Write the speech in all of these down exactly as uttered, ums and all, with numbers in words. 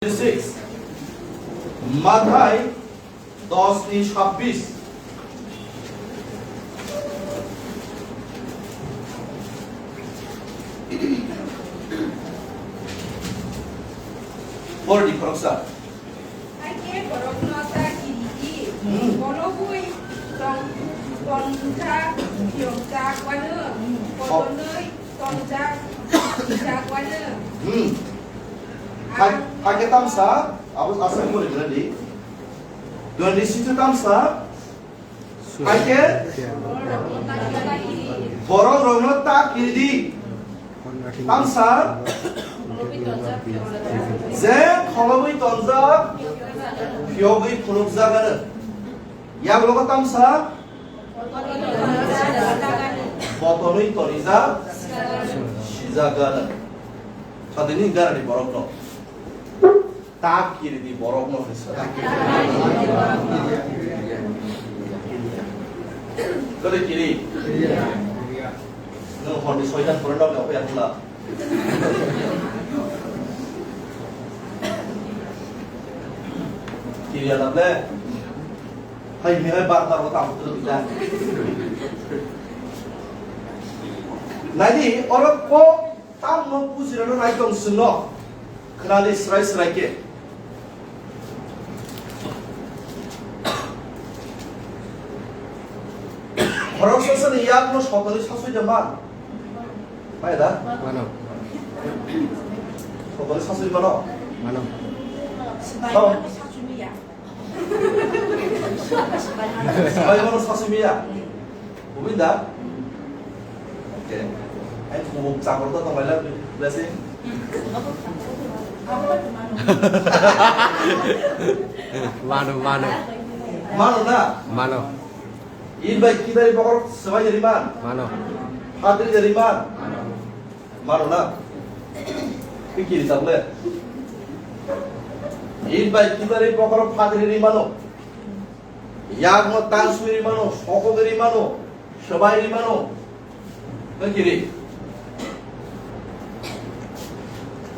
Six. Mathai dos ni sabbish. Por di khoroksa. Hakhe borokno ta kiri di. Hmm. Kolobwi tong-, tongjak, phiyokjak wano. Hmm. Kotonwi tongjak, sijak wano. Hmm. Ang ha-, hakhe tamsa, abo aswk pori gwnadi. Twenty six tamsa, hakhe borok rokno ta kiri di. Tamsa, je kholobwi tonjak, phiyogwi phunukjak ano. Yak logo tamsa, botonwi tonijak, sijak ano. Sadini garani borokno. Ta kiri di borok no hinwi sa. Kiri kiri. Nwng hor ni soitan pura nok ya pula. Kiri ya dable. Hai mi hai bar bar ta pura kita. Nadi orang ko Tamno bujirano nai tong chwngno, khwnadi srai srai khe. Khoroksa sani yakno sotoni sasui de man. Mai da? Mano. Sotoni sasui mano? Mano. Tamo. Bai bono sasui miya. Bubin da? Oke. Ai, bubuk chakor to tongbai la, blessing. Mano, mano. Mano na? Mano. In bai kidari bokor sebai dari man? Mano. Hadri dari man? Mano na? Pikiri tabule. In bai kidari bokor padri ri mano. Yakno tanswi ri mano, sokogwi ri mano, swbai ri mano. Pikiri.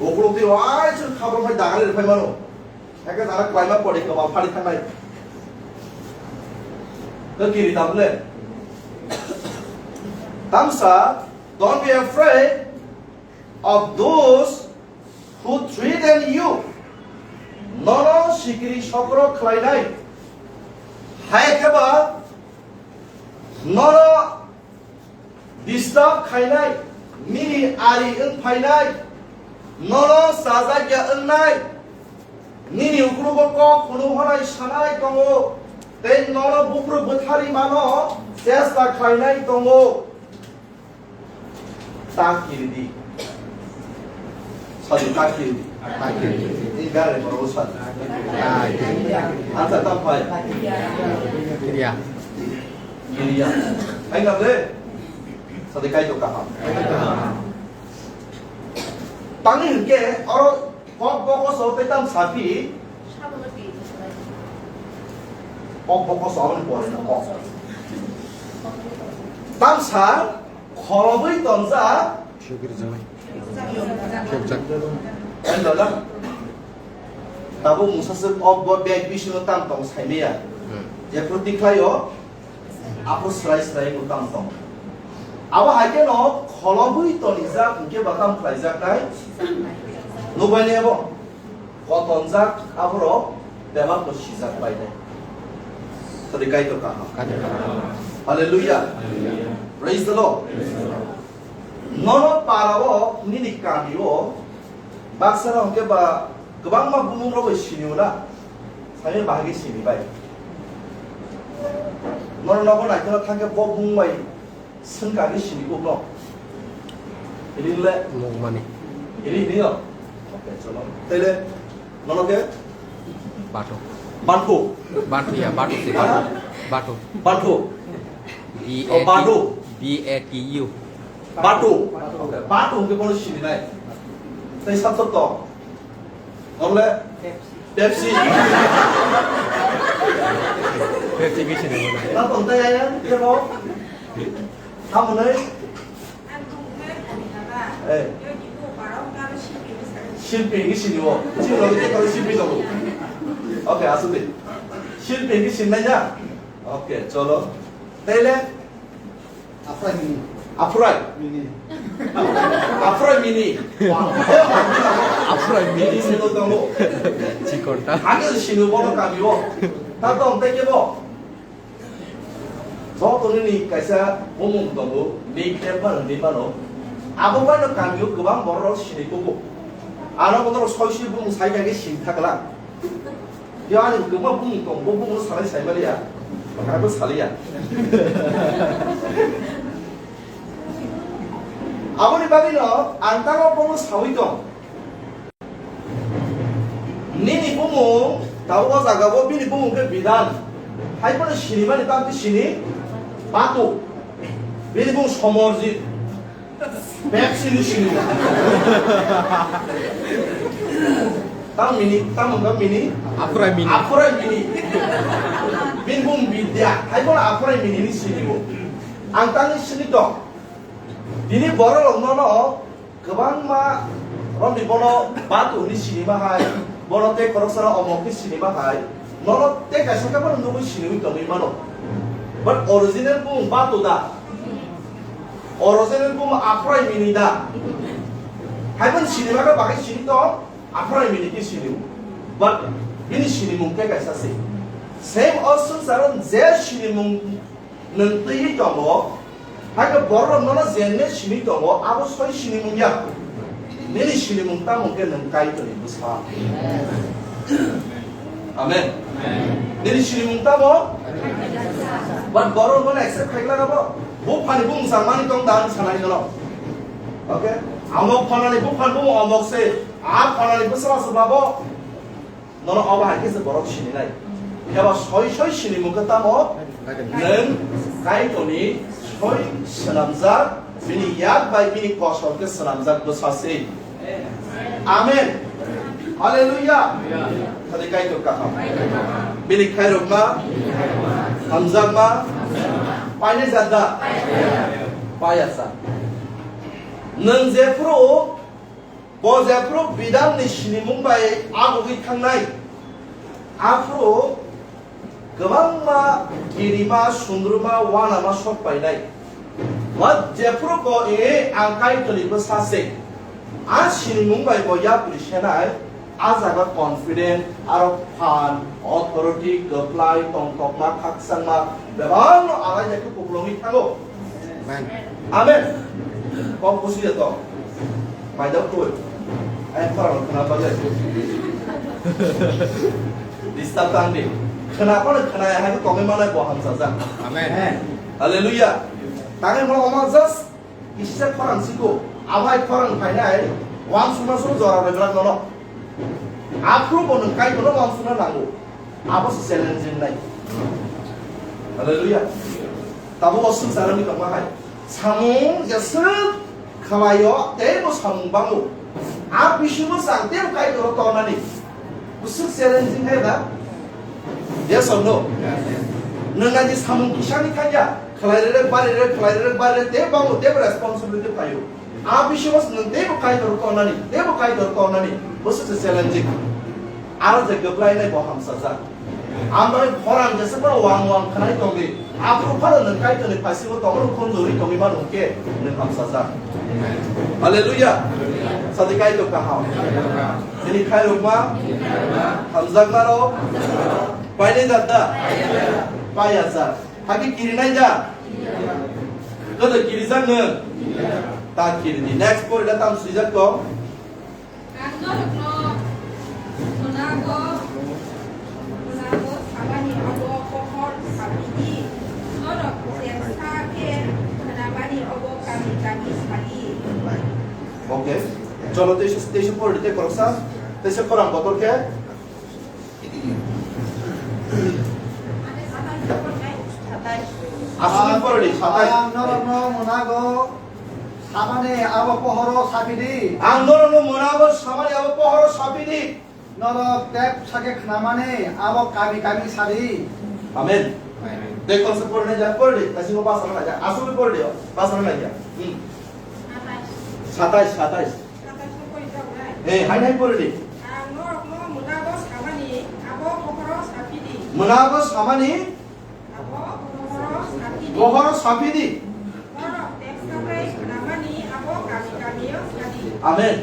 Ukuluk twi wai chwng khabra phai dagali ri phai mano. Hake jara kwlaima pori kwbang phari thangnai. Pikiri tabule. Tamsa, don't be afraid of those who threaten you, nono sikiri sokro khlainai, hai kheba nono disturb khainai, nini ari wng phainai, nono chajakya wngnai, nini uklogo kok hwnwi hwnwi sanai tongo, tei nono buphuru bwthari mano chesta khlainai tongo. Ta kiri di. Sadi ta kiri di. Ta kiri di. Ni gare boro sadi. Ta kiri di. Anta ta pai. Kiriya. Kiriya. Hai na de. Sadi kai to kaham. Tangni hingke oro Kok bokoso tei tamsa phi? Kok bokoso aboni pore no kok. Tamsa kholobwi tonjak. Phiyok rijak. Phiyokjak. Ani dada. Tabuk mungsa se kok bo bag bisingo tam tong saimaya. Hmm. Jephru tikhlaio. Apo srai srai bo tamo tong. Abo hai khe no kholobwi tonijak hwnkhe ba tamo khlaijaknai? Nukmani abo kotonjak aborok bebak no sijak bainai. Sadi Kaitor kaham. Kaitor kaham. Hallelujah. Hallelujah. Praise the Lord. Praise the Lord. Nono parao nini kamio baksa no hwnkhe ba kwbangma bumung rok bai sinio na? Saimani bahai khe sini bai. Nono nogo naikhe thangkhe bo bumung bai swngkha khe sini kuk no. Ini le? Mukmani. Ini, ini no? Oke, cholo. Tele nono khe? Batu. Bantu. Batu ya, batu sih. Hah? Batu. Bantu. B A T, oh, Batu. B A T U. Batu. Batu hwnkhe bono sininai. Tei sabsok to. Nongle Pepsi. Pepsi khe sinimo. Na tong tei aya, kebo. Tamo nei. Eh. Silpi hinwi sini o. Chini logi tei kori silpi tongo. Okay, asuk di. Silpi hinwi sinai ya? Okay, cholo. Tei le? Aphrai mini. Aphrai mini. Aphrai mini. Aphrai mini. Mini sini tongo. Chikonta. Ani sini bono kami o. Ta tong tei kebo. Joto nini kaisa bumung tongo, nickname phano hinwi mano. Abo baino kamio kwbang borok rok sini kugo. Ano bono rok soi soi bumung sai kha khe sini thakla. Yo ani kwbangma bumung tong, bo bumung salai sai maliya. Kabo saliya. Aboni bagwino ang tamo bono sawi tong. Nini bumung, tabuk o jaga o bini bumung khe Bidan. Hai phano sinimani tamo khe sini Batu. Bini bumung Somorjit. Bek sini sini. Tamo mini, tamo wngkha mini? Aphrai mini. Aphrai mini. Bini bumung Bidya. Hai phano Aphrai mini ni sini bo. Ang tangni sini tong. Tini borok rok nono Kwbangma romni bono Batu hwnwi sinima hai, bono tei khoroksano Omok khe sinima hai, nono tei kaisa khe bono nugwi siniwi tongwi mano. But original bumung Batu da? Original bumung Aphrai mini da? Hai bono sinima khe bagwi sini tong, Aphrai mini khe sini. But bini sinimung tei kaisa se. Same o swngcharo je sinimung nwng twiwi tongo, hai khe borok nono je nini simi tongo, abo soi sinimung ya. Nini sinimung tamo khe nwng Kaitorni bwsa. Amen. Nini sinimung tamo? But borok nono accept khaikla abo. Buphani bumung changmani tong da ang sanai nono. Okay? Amo phanani buphani bumung omok se, a phanani bwsla se babo. Nono obo hai khe se borok sininai. Phiya ba soi soi sinimung khe tamo? Nwng Kaitorni soi swnamjak, bini yak bai bini kosol khe swnamjak bwsa se. Amen. Hallelujah. Thani Kaitor kaham. Bini khairokma, hamjakma, painai jat da? Paiya sa. Nwng jephru Bo jephru Bidanni sinimung bai agugwi thangnai, aphuru kwbangma kirima, sundruma, uanama sok painai. Bo jephru bo e ang Kaitorni bwsa se, a sinimung bai bo yapri senai, a jaga confident, aro phan, authority, kwplai, tongthokma, khakchangma, bebakno alai ya khe kuplungwi thango. Amen. Amen. Kok busi ya to. Mai da koi. Ai, khorang khna ba ya. Disturb tang di. Khna kono khna ya, hai to me mana bo hamsa ja. Amen. Hallelujah. Tangai mo oma just kisa khorang siko. Abai khorang phainai. Wang suma suma jora bai brak nono. Aphuru bo nwng kai bono wang suna nango. Abo se challenging nai. Hallelujah. Tabuk o swngchar wngwi tongma hai. Samung jeswk khwlaio, teibo samung bango. A bisingo chang teibo Kaitor o tornani. Bwswk challenging hai ba? Yes or no? Nwng nai di samung kisani thangya. Khwlai rerek, bari rerek, khwlai rerek, bari rerek, teibo bango, teibo responsibility phaio. A bisingo se nwng teibo Kaitor tornani, teibo Kaitor tornani, bo se challenging. Aro je kwplainai bo hamsajak. Ambai khorang jesa phano wang wang khnai tongdi. Aphuru phano nwng Kaitorni phasingo tongmani khunjurwi tongwi mano hwnkhe nwng hamsajak. Hallelujah. Sadi Kaitor kaham. Nini khairokma, hamjakmarok, painai jat da? Paiya jat. Hakhe kirinai da? Kodo kirijak nwng? Ta kiridi. Next point da tam swijak tong. Ang norokno khwnago, khwnago sabani obo pohor sapidi. Norok jesa khe khwnabani obo kami kami sadi. Okay. Cholo, teisa, teisa pori de koroksa. Teisa khorang botol khe. Aswkni porodi, satai. Ang norokno mwnago samani abo pohoro sapidi. Ang norokno mwnago samani abo pohoro sapidi. Norok tep sakhe khnamani abo kami kami sadi. Amen. Amen. Dekho se porodi ja, porodi, kasi mo pasal na ja. Aswkni porodi, pasal na ja. Hmm. Satai, satai. Hey, hai hai pore di. Ang norokno mwnabo samani abo bohoro saphidi. Mwnabo samani Abo bohoro saphidi. Bohoro saphidi. Norok tepsa bai khnamani abo kami kamio sadi. Amen.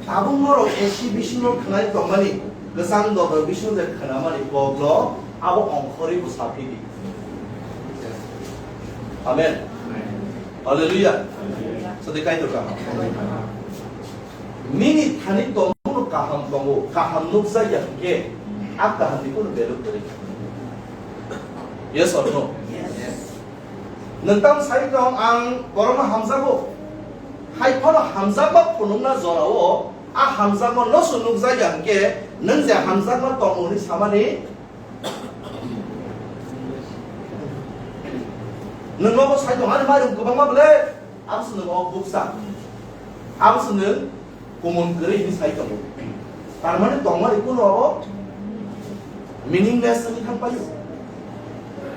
Tabuk norok esi bisingo khnai tongmani, kwchang dodo bisingo je khnamani kokno abo ongkhorwi bo saphidi. Amen. Hallelujah. Sadi Kaitor kaham. Nini thani tongmung kaham tongo, kaham nukjakya hwnkhe, a kahamni kunu value kwrwi. Yes or no? Yes. Nwng tam sai tong, ang borokno hamjago. Hai phano hamjakma phunukna jorao, a hamjakma noso nukjakya hwnkhe, nwng je hamjakma tongo hwnwi samani, Nwng nogo sai tong, ani mairum kwbangma bwle, abo se nwng o buksa. Abo se nwng kumon kwrwi hinwi sai tongo. Tar mane tongmani kuno abo meaningless wngwi thang paio.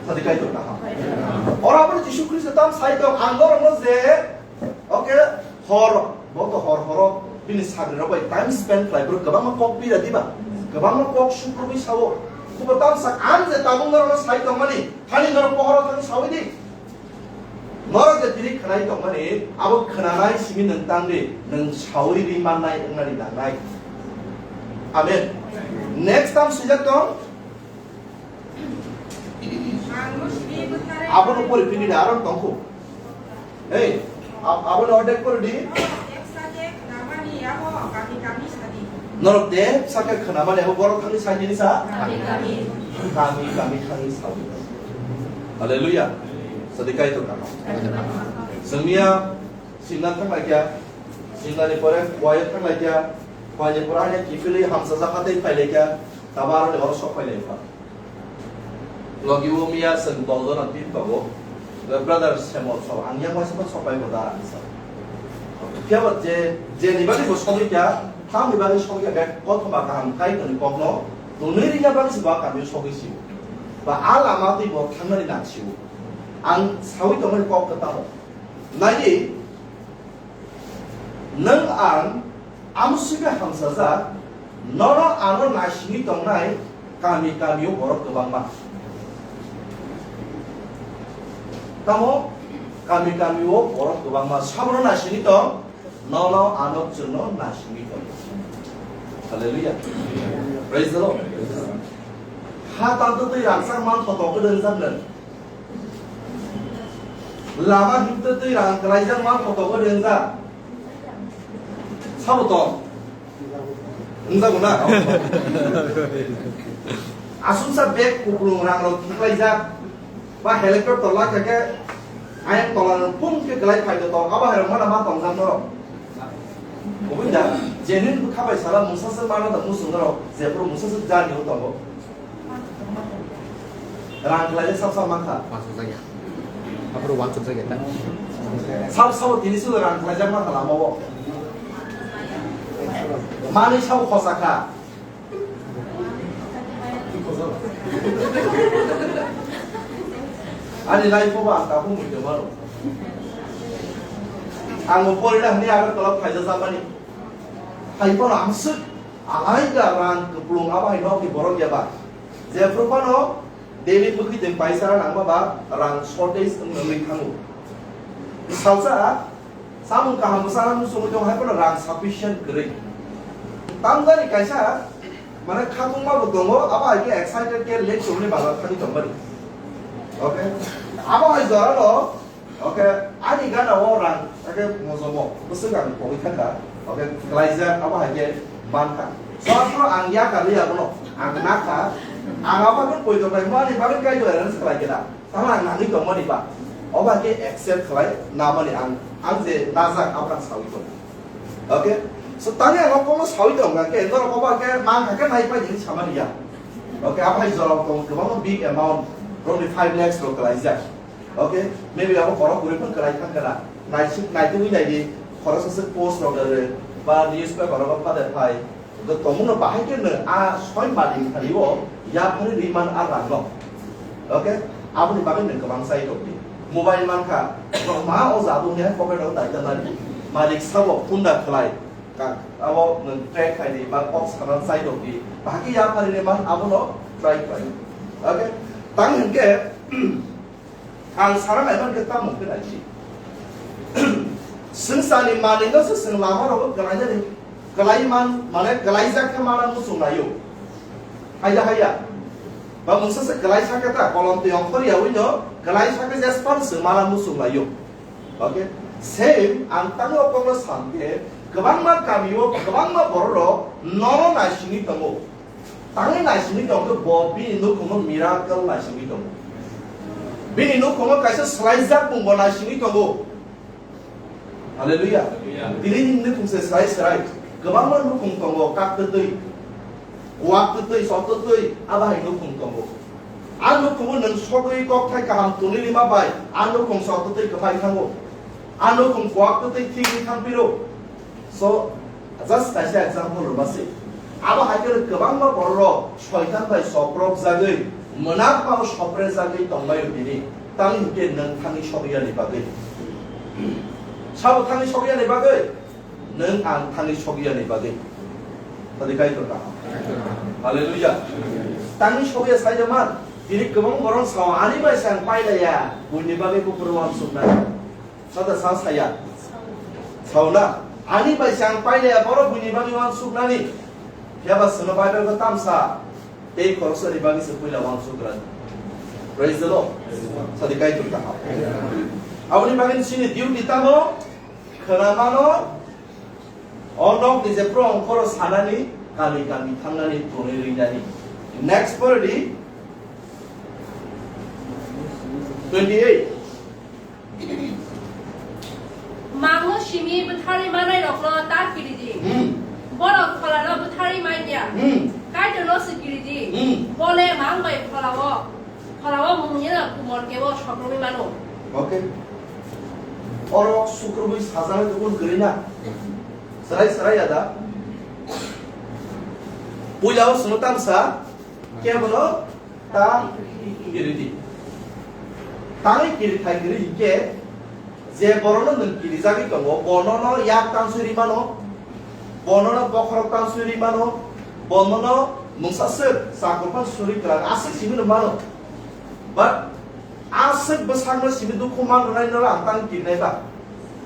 Sadi Kaitor kaham. Oro abo Jisu Khristo tam sai tong, ang norokno je Oke, hor, bo to hor horo bini sagrirok bai time spend khlai, bwrwi kwbangma kok pira diba, kwbangma kok sukrubwi sao. Kubo tamsa ang je tabuk norokno sai tongmani, thani norok pohoro thangwi sawi di. Norok je tini khwnai tongmani, abo khwnanai simi nwng tang di, nwng sawi ri mannai wngnani nangnai. Amen. Next time swijak tong. Abono pori phini da, aro tongkho. Hey, ab-, abono ordek pori di. Norok tepsa khe khnamani abo borok thangwi sai di sa. Kami, kami thangwi sawi. Hallelujah. Sadi Kaitor kaham. Chwngniya Simna thanglaikha. Simnani pore Khowai thanglaikha. Khowaini pore haino kiphilwi hamsajak hatwi phailaikha. Tamo aroni oro sok phailaikha. Logi o miya chwng toldo na tin tongo. Brother Semol sal, ang yang waisa sok pai boda ang sa. Phiya ba je, je ni bagwi bo sogwi kha, tam ni bagwi sogwi kha, bek kothoma kaham Kaitorni kokno tonwi rina bagwi se bo a kamio sogwi sio. Ba a lama twi bo thangnani nang sio. Ang sawi tongmani kok kwtamo. Nai di, Nwng ang amsui bai hamsajak, nono ano naisingwi tongnai kami kamio borok kwbangma. Tamo kami kamio borok kwbangma sabono naisingwi tong, nono ano chwngno naisingwi tong. Hallelujah. Praise the Lord. Ha tangtwtwi rangchak man thotok kwdwng jak nwng. Lama himtwtwi rang kwlaijak ma photo o ringjak. Sabo tong? Wngjago na? Aswksa bag kuplung rang rok thuklaijak. Ba helicopter la khe khe ayang tola rok pum khe kwlai phai tong. Abo hai rok ma na ma tongjak norok. Kubui da, genuine bwkha bai sala mungsa se mano da musung norok. Jephuru mungsa se jani o tongo. Rang khlaijak sab sab mankha. Wansuk jakya. Aphuru wansuk jakya ta. Sab sabo tini silo rang khlaijak mankha lama o. Manwi sabo khosa kha. Ani life o ba ang tabuk muitu mano. Ang bo porina hwnwi Agartala phaijak jamani. Hai phano ang swk alaida rang kwplung abo hai nokni borok ya ba. Jephru phano daily bwkhwi twi paisa nangma ba rang shortage wng wngwi thango. Salsa samung kaham bwsa muchungwi tong hai phano rang sufficient kwrwi. Tamjani kaisa mane khatungma bo tongo, abo hai khe excited khe late chumni bazar thani tongmani. Okay? Abo hai jorano Oke, ani gana o rang, oke, mojomo, bwswk ang pogwi thangkha, oke, klaijak, abo hai khe mankha. Songphuru ang yakarwi abono, ang nakha, ang abo khe poito khlai, mo ani bagwi kaitor arrange khlai khe da, tamo ang nangwi tongmani ba, obo hai khe accept khlai, namani ang, ang je najak, abo ang sawi tongo. Oke, so tani ang o kokno sawi tongkha khe, norok obo hai khe mankha khe naipai hinwi samani ya. Oke, abo hai jorao tongo, kwbangma big amount, probably five lakhs rok klaijak. Okay, maybe abo borok kwrwi phano kwlai thang kana. Naisik, naitugwi nai di, khoroksa swk post rok rw, ba newspaper rogo phade phai. Bo tongmung no bahai khe no a soi malik thani o yaphari rwi man a rang no. Okay, aboni bagwi no kwbang sai tong di. Mobile man kha, no ma o jadu ne pocket rok dai da nani. Malik sabo phunda khlai. Ka-, abo nwng try khlai di, ba kok sana chai rok di. Bahai khe yapharini man, abono try khlai. Okay? Tang hinkhe, ang sana nai man khe tamo khe nai si. Swngcharni manwi no se swng lama rogo kwlainani, kwlai man, mane kwlaijak khe mana muchung laio. Haiya, haiya. Ba mungsa se kwlaisa khe ta, kolom twi ongkhor yaui no, kwlaisa khe jespan swng mana muchung laio. Okay? Same, ang tangwi o kokno san khe, kwbangma kami o, kwbangma borok rok nono naisingwi tongo. Tangwi naisingwi tongkhe bo bini nukhungo miracle naisingwi tongo. Bini nukhungo kaisa swlaijak mung bo naisingwi tongo. Hallelujah. Hallelujah. Tini ni nukhung se swrai swrai. Kwbangma nukhung tongo, kak twtwi. Kuwak twtwi, sok twtwi, abo hai nukhung tongo. A nukhungo nwng sogwi kokthai kaham tongwi rima bai, a nukhung sok twtwi kwphai thango. A nukhung kuwak twtwi thigwi thangphiro. So, just kaisa example rwma se. Abo hai khe kwbangma borok rok soitan bai soprok jagwi, mwnakma soprejagwi tongbaio bini. Tamni hinkhe nwng thangwi sogwi yani bagwi. Sabo thangwi sogwi yani bagwi? Nwng ang thangwi sogwi yani bagwi. Tadi Kaitor kaham. Hallelujah. Thangwi sogwi ya sai man. Tini kwbang borok sao ani bai se ang pailaya. Buini bagwi buphuru wansuknai. Sada sa saya. Sao na. Ani bai se ang pailaya borok buini bagwi wansuknani. Phiya ba sino Bible ko tamsa. Tei khoroksa ni bagwi se puila wansuknani. Praise the Lord. Sadi Kaitor kaham. Aboni bagwi sini duty tamo. Khwnamano, o nokni jephru ongkhoro sanani, kami kami thangnani, tonwi rinani. Next pore di, twenty eight. Mango simi bwtharwi manai rokno ta kiri di. Hmm. Borok pholano bwtharwi manya. Hmm. Kaitorno se kiri di. Hmm. Bole mang bai pholao. Pholao mungya kumor kebo sokromwi mano. Okay. Oro sukrubwi sajak tubun kwrwi na. Serai serai ada. Puila o sunu tamsa. Kebono ta kiriti. Tangwi kiri thai kiri hingke. Je borokno nwng kirijagwi tongo, bonono yak tanswi ri mano, bonono bokhorok tanswi ri mano, bonono mungsa swk chakur phano suri kwrang aswk simi rw mano. But aswk bwsakno simi dukhu man rwnai no ang tang kirinai ba.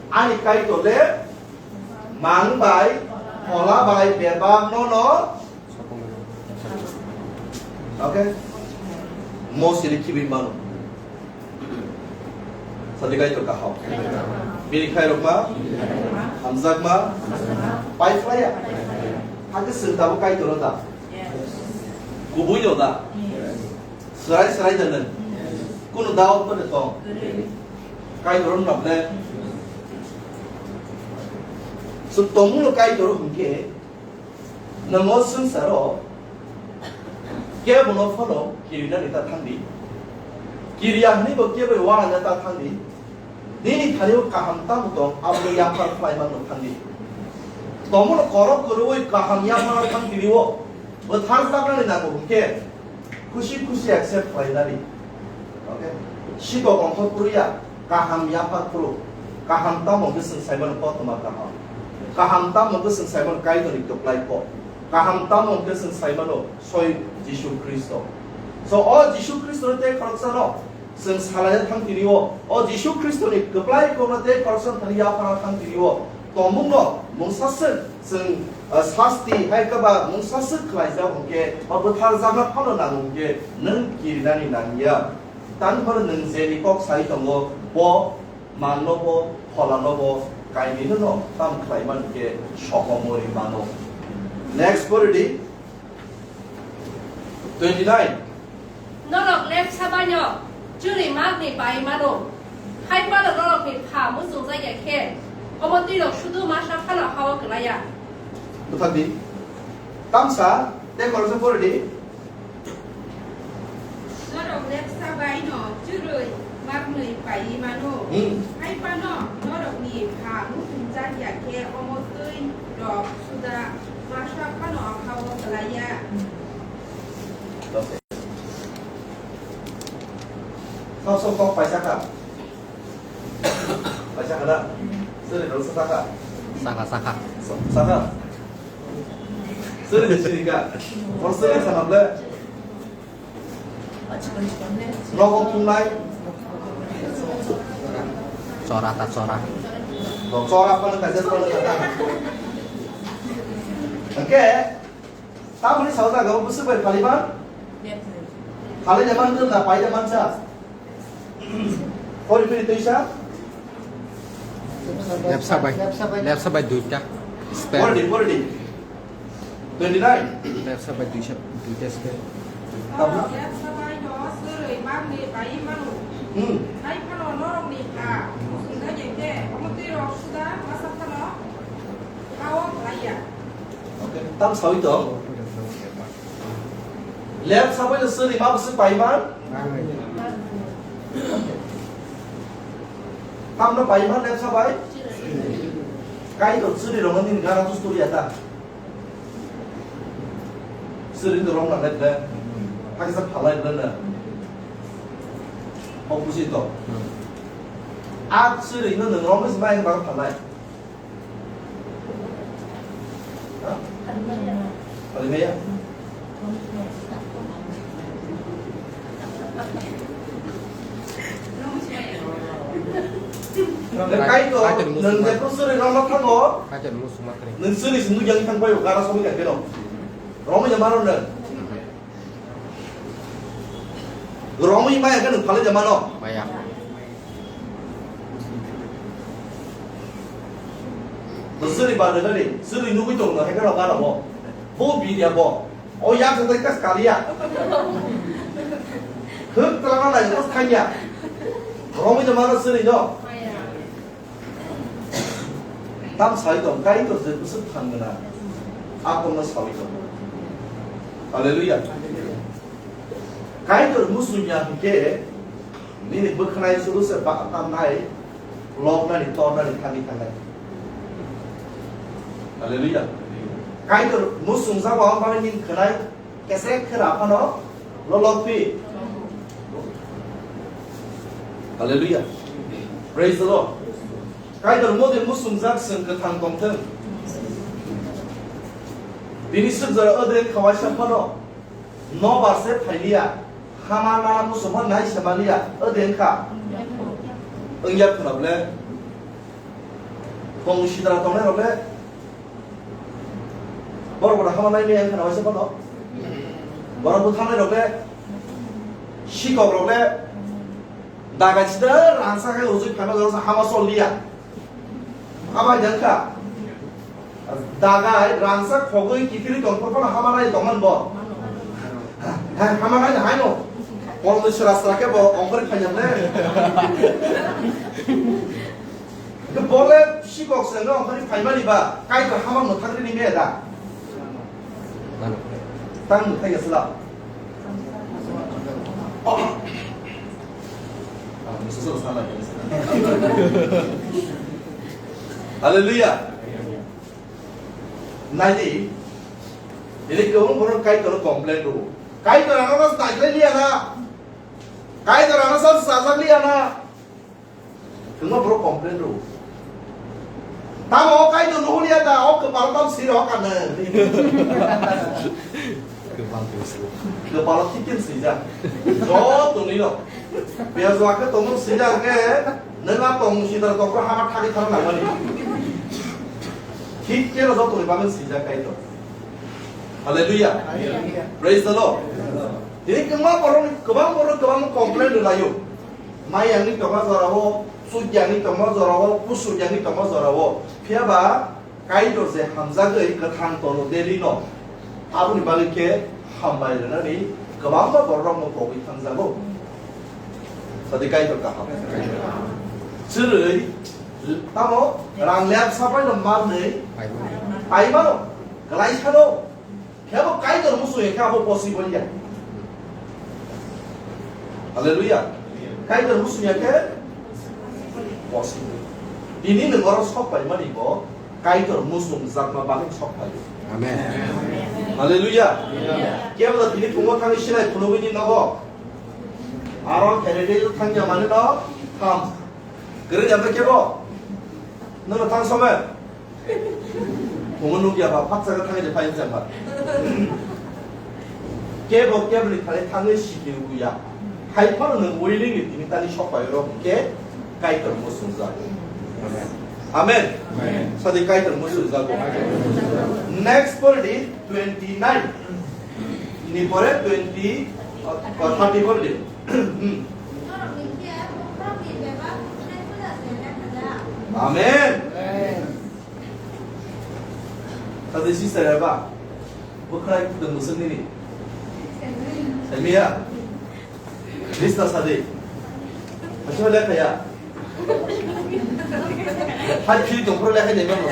Ani Kaitor le mang bai, phola bai, bebak nono Okay? Mo siri kibi mano. Sadi kai to kahao. Bini khai rok ma? Hamjak ma? Pai flaya. Hake sir tabo kai to da. Kubui no da. Serai serai da nang. Kuno da o pone to. Kai to ron na ble. So tomu no kai to ro hingke. Namo swngcharo kebono phano kirinani ta thangdi. Kiriya hwnwi bo kebo uanani ta thangdi. Nini thani o kaham tamo tong, abono yaphar khlai mano thangdi. Tomono korok kwrwi kaham yaphar thangdi o. Bwthar jaknani nango hwnkhe khusi khusi accept khlainani. Okay? Sikok ongkhor phurya, kaham yaphar phuru. Kaham tamo hwnkhe chwng saimano kothoma kaham. Kaham tamo hwnkhe chwng saimano Kaitorni kwplai kok. Kaham tamo hwnkhe chwng saimano soi Jisu Khristo. So, o Jisu Khristoni tei khoroksano chwng salaina thang tini o. O Jisu Khristoni kwplai kokno tei khoroksano thani yaphara thang tini o. Tongmungno mungsa swk chwng, ah, sasti hai khe ba mungsa swk khlaijak hwnkhe ba bwthar jakna phano nang hwnkhe nwng kirinani nangya. Tang phano nwng jeni kok sai tongo, bo manno bo, pholano bo, kainwino no tam khlai man khe sokomori mano. Next pore di. Twenty nine. Norok lepsa baino chwrwi magni bai mano. Hai phano norokni pha muchungjak ya khe, omo twi rok sudu masa phano ha-o kwlai ya. Bwthak di. Tamsa tei khoroksa pore di. Norok lepsa baino chwrwi magni bai mano. Hmm. Hai phano norokni pha muchungjak ya khe, omo twi rok suda masa phano ha-o kwlai ya. Sok sok kok paisa kha. Paisa kha da? Sori rok sa kha. Saka, saka. Saka. Suri de suri ka. Hor suri sana ble. Nogo thumnai. Chora ta chora. Chora pa na kaje pa na ta. Oke. Tamoni sauda go busu bai phali man. Phali de man na pai de man sa. Pori pori tuisa. Lepsa bai. Lepsa bai. Lepsa bai duita. Spell. Pori di, pori di. Twenty nine. Lepsa bai duisa, duita spell. Tabu. Lepsa bai no suri man ni bai manu. Hmm. Hai phano norok ni ha. Sunda jengke, omo twi rok suda, masa phano. Hao laiya. Okay. Tam sawi to. Lep sabai no suri ma busu pai man. Tamno pai man lep sabai? Kaitor suri rong ni gara tu story ata. Suri to rong na lep le. Hakisa phalai le na. Opposite to. At suri no nung rong ni bai ba phalai. Hah? Palimaya. Kaitor, Kaitor musu nwng man. Jepho suri rwma thango, Kaitor musu ma kwrwi. Nwng suri se nujang thang paio, gara sobi ka keno. Romwi jama rw nwng. Romwi maya khe nwng phalwi jama no. Maya. Bo suri ba de gari, suri nugwi tong no, hekhe rok gara bo. Bo bi ya bo. O yak sa tai kas kaliya. Huk tala na lai kas thanya. Romwi jama no suri no. Tam sai tong, Kaitor je bwswk thangnwna, a kokno saui tong. Hallelujah. Kaitor musunya hinkhe nini bwkhanai suru se ba tamnai, loknani, tornani, thangwi thangnai. Hallelujah. Kaitor musungjago, ang bagwi nini khwnai, Kesek khera phano lolok phi. Hallelujah. Praise the Lord. Kaitor mode musungjak chwng kwthang tongthwng. Bini swk jora ode khawaisa phano nobar se phailiya. Hama nana muchungma nai se maliya. Ode wngkha. Wngya phano ble. Tong sidra tongnai rok le. Borok bo hama nai maya wngkha na waisa phano. Borok bwthangnai rok le. Sikok rok le. Dagai sida rangsa khe ujui phaima jorok hama sol liya. Hama jangkha. Dagai rangsa khogwi kiphilwi tong phano hama nai tongman bo. Ha, hama nai haino. Polni sra sra khe bo ongkhorwi phaijak le. Bole sikok se no khani phaimani ba, Kaitor hama mwthangri ni me da. Mano. Tang mwthai ya sala. Oh. Ah, musuh sala. Hallelujah. Naidi. Ini kau orang Kaitor complain dulu. Kaitor ano nas naikle liya na. Kaitor ano sal sajak liya na. Kwbangma borok complain rwo. Tamo o Kaitor nuhliya da, o kwpal tam swi rok ano. Kwpal tam swi. Kwpal o thik khe swijak. Joto ni rok. Biyajwa khe tongmung swijak khe, nwng a tongmung sidar tongkro hama thagwi thang nangmani. Thik khe no joto ni bagwi swijak Kaitor. Hallelujah. Hallelujah. Praise the Lord. Tini kwbangma borok, kwbang borok kwbang complain rwlaio. Mai yangni tongma jorao, chuk yangni tongma jorao, kusu yangni tongma jorao. Phiya ba Kaitor je hamjagwi kwthang tono daily no. Aboni bagwi khe hambai rwnani kwbangma borokno pogwi thangjago. Sadi Kaitor kaham. Chwrwi tamo rang lep sapai no manwi paimano, glaisano. Khe bo Kaitor muchung ya khe abo possible ya. Hallelujah. Kaitor muchung ya khe possible. Tini nwng oro sok paimani bo Kaitor muchung jakma bagwi sok pai. Amen. Hallelujah. Kebo tini phungo thangwi sinai phunugwi ni nogo. Aro khe ready thangya mani no tham. Kwrwi ya kebo. Nwng thang somen. Omo nukya ba, phak saka thangwi de phai jamba. Kebo kebni thani thangwi siki ruya. Hai phano nwng willingly tini tani sok pai rok ke Kaitor muchung jago. Amen. Amen. Sadi Kaitor muchung jago. Next pori di twenty nine. Ni pore twenty, uh, thirty pori di. Hmm. Amen. Sadi sister ya ba. Bwkhwrai kudung bwswk nini? Saimiya? Lista sadi. Aswk lekha ya? Hai phiri tong phuru lekha nai mano.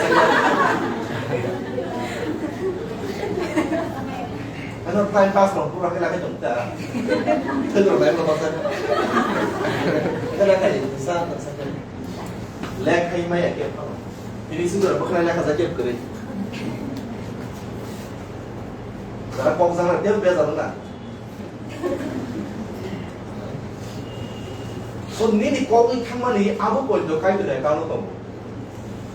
Ano time pass rok phuru lekha tong ta. Thwdrok nai mano sa. Lekha nai sa sa. Lekha mai ya ke phano. Ini sundor bwkhwrai lekha ja ke kwrwi. Jara kok jang na, tei bejak wngna. So, nini kokni thangmani abo poito Kaitor account-o tongo.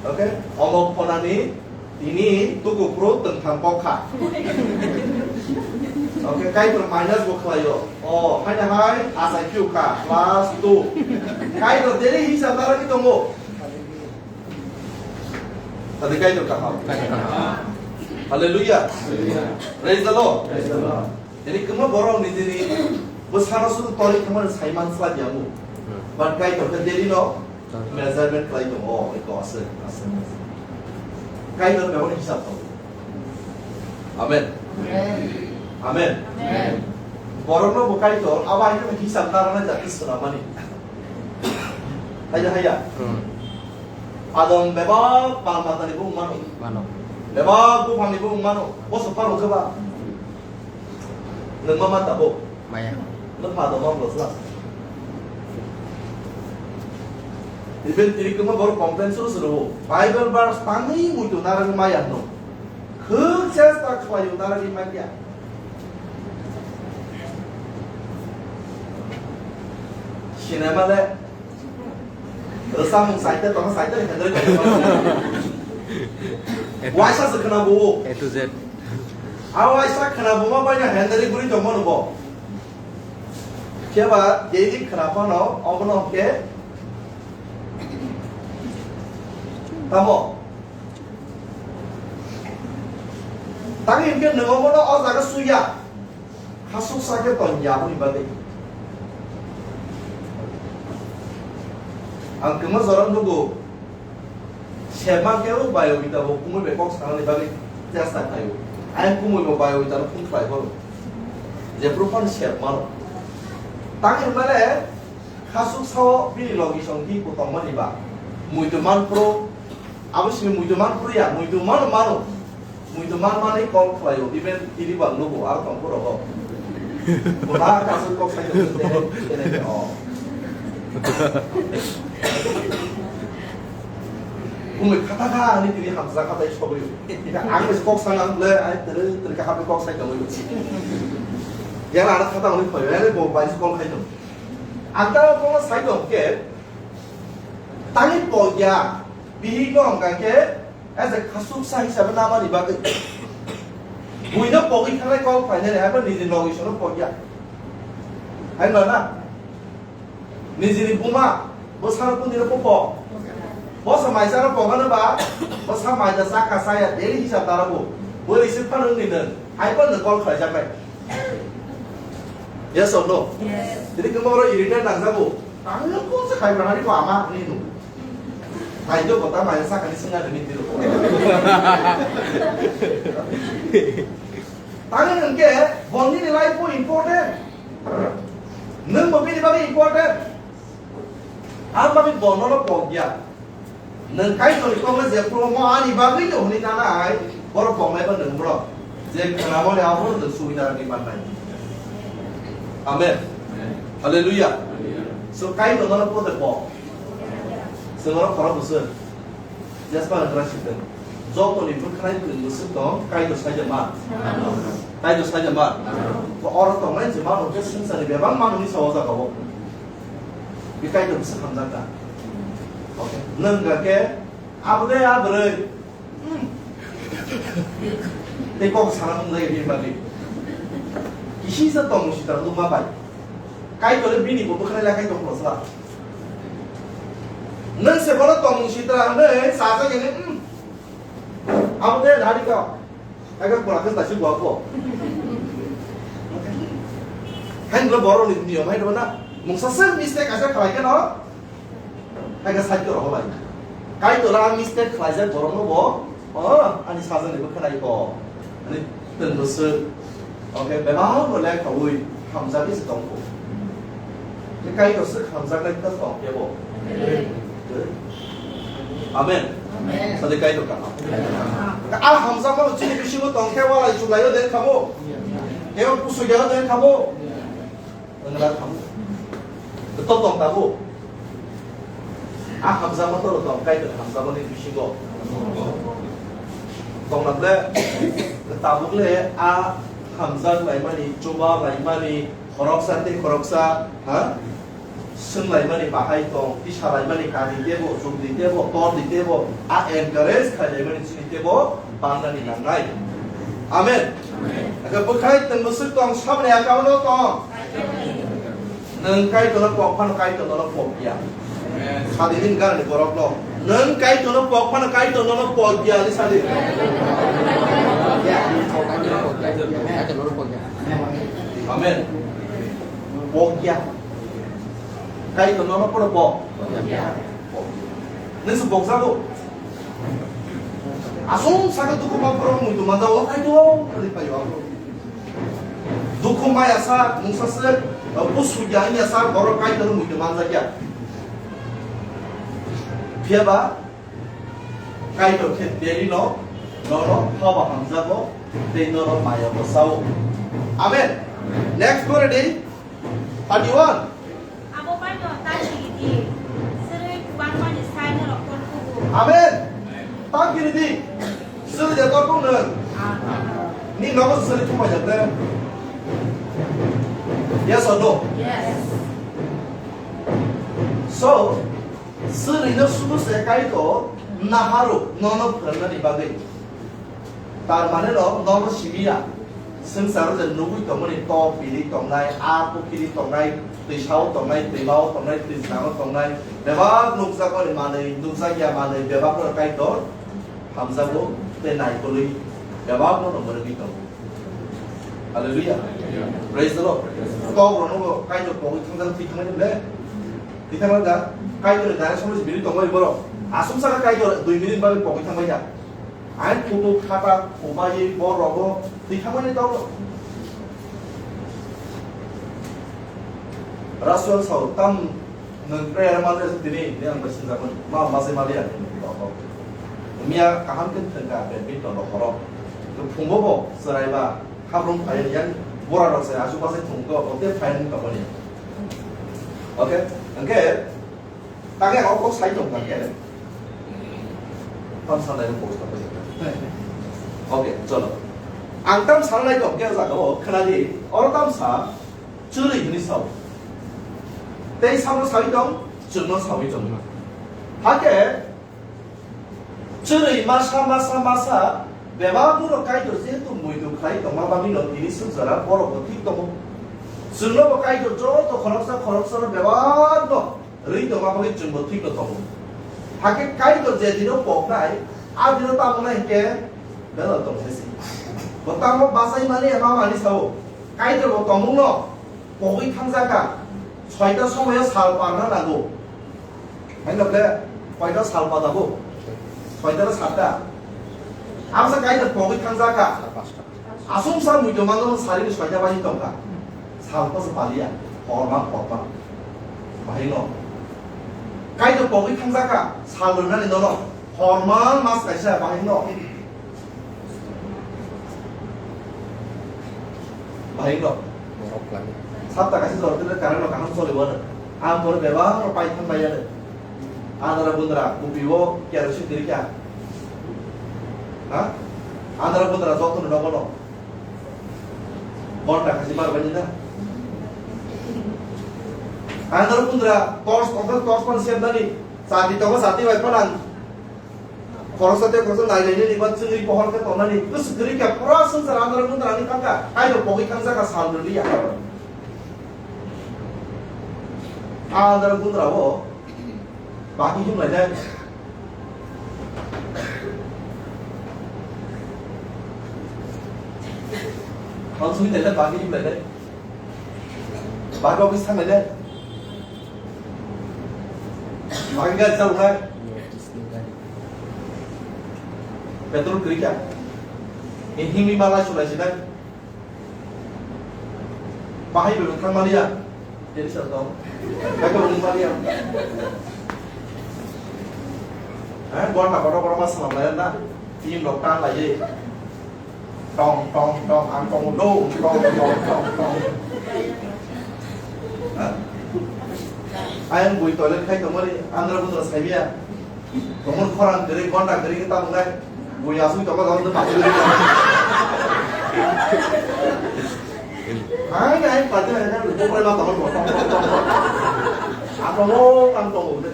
Okay? Omo phonani tini tuku phuru twngthang kok kha. Okay, Kaitor minus bo khlaio. O, haina hai, asai phiu kha, plus two. Kaitor daily hisab narwgwi tongo. Tadi Kaitor kaham. Kaitor kaham. Hallelujah. Hallelujah. Praise the Lord. Praise the Lord. Jadi kwbangma borok nijini bwsano sudu torwi thangmani saiman sla diyamu. Hmm. But Kaitor khe daily no torwi. Measurement khlai tongo. Oh, eko ase, ase, ase. Kaitor bebak hisab tongo. Amen. Amen. Amen. Amen. Borokno bo Kaitor abo hai hisab narwknai jati swnamani. Haiya, haiya. Hmm. Adam bebak pal matani bo wngmano. Mano. Bebak buphangni bo wngmano. Bo sophar wngkhe ba? Nwng ma ma tabuk? Maya. Nwng pha doma bwsla. Even tini kwma borok complain suru suru. Bible verse tangwi muitu narwgwi maya hwno. Khuk chesta khlaio narwgwi maya. Sinema le. Rwchapmung saite tongo, saite ni hendroi tongo. Waisa se khwna bo. A to Z. A waisa khwna bo ma bai na hendroi guri tongmo no bo. Khe ba daily khwna phano obono khe tamo. Tang hinkhe nwng obono o jaga suya. Khasuksa khe tong ya aboni bagwi. Ang kwma jora nugo. Sema khe o bayobita bo kumui bai kok sanani bagwi chesta khlaio. Ayang kumui bo bayobita no phung khlai phano. Jephru phano sep mano. Tang hinmale khasuksa o bini logi song di bo tongmani ba. Muitu manphru. Abo sini muitu manphru ya, muitu mano mano. Muitu man manwi call khlaio, even tini bang nugo, aro tong phuru bo. Bo na kasu kok sai tong tene, tene, oh. Bumui khata kha ani tini hamsa kha tai sogwi. Ang bes kok sang ang le, ai tere tere kha kok sai tong. Yang ana khata ani phai, ani bo bai call khai tong. Ang ta kok sai tong ke, tani po ya, bihik no hangka ke, As a khasuksa hisabe namani bagwi. Buino pogwi thangnai kok phainani, haibo nijini logi sono pogya. Hai no na? Nijini buma, bo sano kundino popo. Bo sa maisano pogano ba, bo sa maisa saka saya, daily hisab dara bo. Bo receive phano wngni nang. Haibo nang call khlaijaknai. Yes or no? Yes. Jadi kemo oro irritate nangjago. Tangwi kungsa khai manani bo ama hinwi nung. Naido kota maya sakani sengani ni tiro. Tangwi hwnkhe bongni ni life bo important. Nwng bo bini bagwi important. Ang bagwi bongno no pogya. Nwng Kaitorni kokno jephru omo ani bagwino hwnwi nanai, borok poknai ba nwng borok. Je khwnamani abono nwng subida rwgwi mannai. Amen. Hallelujah. So Kaitor nono pote pok. Chwng oro khorok bwswk. Jespa nokra sikon. Jotoni bwkhwnai twng bwswk tong, Kaitor saida ma. Kaitor saida ma. Bo oro tongnai je mano khe swngcharni bebak manwi sawa jagao. Bikai to bwswk hamjak da. Okay. Nwng ga khe abo de a bwrwi. Tei kok sana mung lai bini bagwi. Kisi sa tong sitra luma bai. Kaitor le bini bo bwkhwnai lakai tong khosla. Nang se bono tong sitra ne sa sa gini. Abo de hari ka. Aga pura ka ta si gua ko. Hain lo boro ni niyom hai do na. Mungsa se mistake asa khalai ka no. Hai ka side rok bai. Kaitor a mistake khlaijak borok no bo. O ani sajani bo khnai ko. Ani tun bo se. Okay, bebak bo lek kawi hamjak se tong ko. Ni Kaitor se hamjak lai ta tong ke bo. Amen. Amen. Sadi Kaitor ka. A hamjak ma chini bisingo tong ke wala chulai den kamo. Ke kusu ya den kamo. Wngla thango. Tok tong tabuk. A hamjakma toro tong, Kaitor hamjakmani bisingo. Tongna ble, tabuk le a hamjak laimani, chuba laimani, khoroksa tei khoroksa, ha? Swng laimani bahai tong, tisa laimani kari tebo, chukdi tebo, tordi tebo, a encourage khai laimani chini tebo, bangnani nangnai. Amen. Aka bwkhai tong bwswk tong, sabni account o tong. Nwng Kaitorno pok phano Kaitor nono pok ya. Sadi din gani borok no. Nwng Kaitorno pok phano Kaitor nono pok ya ni sadi. Amen. Pok ya. Kaitor nono phano pok. Nisi pok jago. Asong saka dukhu ma borok muitu manjao, Kaitor, ani payo. Dukhu maya sa, mungsa se, busu ya, ya sa, borok Kaitor muitu manjakya. Phiya ba, Kaitor khe beri no, nono haba hamjago, tei nono maya bo sao. Amen. Next pore di, thirty-one. Abo baino ta kiri di, srwi kwbangmani sai norok tor kubu. Amen. Ta kiri di, srwi de tor kung nung. Ni nogo srwi thumai jate. Yes or no? Yes. So, srwi no sudu se Kaitor naharo nono phwrwngnani bagwi. Tar mane no, nono simi ya. Swngcharo je nugwi tongmani tok pili tongnai, a pukhiri tongnai, twisao tongnai, twimao tongnai, twisnango tongnai, bebak nukjakmani manwi, nukjakya manwi, bebak no Kaitor hamjago tei naikolwi bebak no mwrwgwi tongo. Hallelujah. Praise the Lord. Tok rokno Kaitor pogwi thangjak thwi thangnai le. Thwi thangnai da. Kaitor ni dana somoi bini tongmani borok. Aswk saka Kaitor dui minute bagwi pogwi thangbai ya. Ang photo khata khobaiwi bo rogo twi thangmani tongo. Rasuel sao tam nwng prayer manjak tini ni ang bai sinjakmani ma masai maliya ni tongo. Miya kaham khe thwngkha badminton rok horo. Phungo bo chwrai ba habrum phai yang bora rok se asu basai thwngko bo te phai tongmani. Okay, hwnkhe Tangke ang kok sai tong tangke. Tam sanai kok sai tong. Okay, cholo. Ang tam sanai tong ke jaga o khna di. Oro tam sa chwrwi hwnwi sao. Tei samo sawi tong, chwngno sawi tong. Hakhe chwrwi masa masa masa bebak no Kaitor jehetu muitu khlai tongma bagwi no tini suk jora borok bo thik tongo. Chwngno bo Kaitor joto khoroksa khoroksa no bebak no Rwi tongma bagwi chwngbo thwino tongo. Hakhe Kaitor je dino poknai, a dino tamo nai hinkhe belai tongmani se. Bo tamo bachai mani ema mani sao. Kaitor bo tongmungno pogwi thangjak kha. Soita somoyo sal parna nango. Haino ble koita sal pa tabuk? Soita na satta? Amsa Kaitor pogwi thangjak kha. Aswk sa muitu manjak sari ni soita baji tongkha. Sal pasa paliya, horma horma. Bahai no. Kaitor pogwi thangjak kha, sal rwnani nono. Horma mas kaisa bahai no. Bahai no. Sapta kaisa jor tele karano kaham choli wano. Ang bono bebak no pai thang bai yano. Andra bundra kupi o kerosene diri kya? Ha? Andra bundra joto no nogo no. Bonta kasi bar bani na. Andra bundra torch, torch pan siap dani. Sati tongo sati bai palang. Khoroksa tei khoroksa nai nai nini ba chwngwi pohor khe tongnani bwswk kwrwi kha, pura swngchar andra gundra ni thangkha, Kaitor pogwi thangjak kha sal rwliya. Andra gundra o baki him lainai. Hal sui lainai baki him lainai. Baki office thang lainai. Baki gari chal nai. Petrol kwrwi kha. Himwi malai sulai sinai. Bahai bai thang maliya. Jadi sir tong. Bagi bai maliya. Eh, gua nak kotor kotor mas malam lain dah. Tim dokter lagi. Tong tong tong ang tong do tong tong tong tong. Hah? Ayang bui toilet khai tong mali andra bundra saibiya. Tongmor khorang kwrwi, gonda kwrwi khe tabuk nai. Bui aswk tongma tongma tongma tongma. Hai nai pati nai nai bukrai ma tongma tongma tongma. Atongo tang tongo de.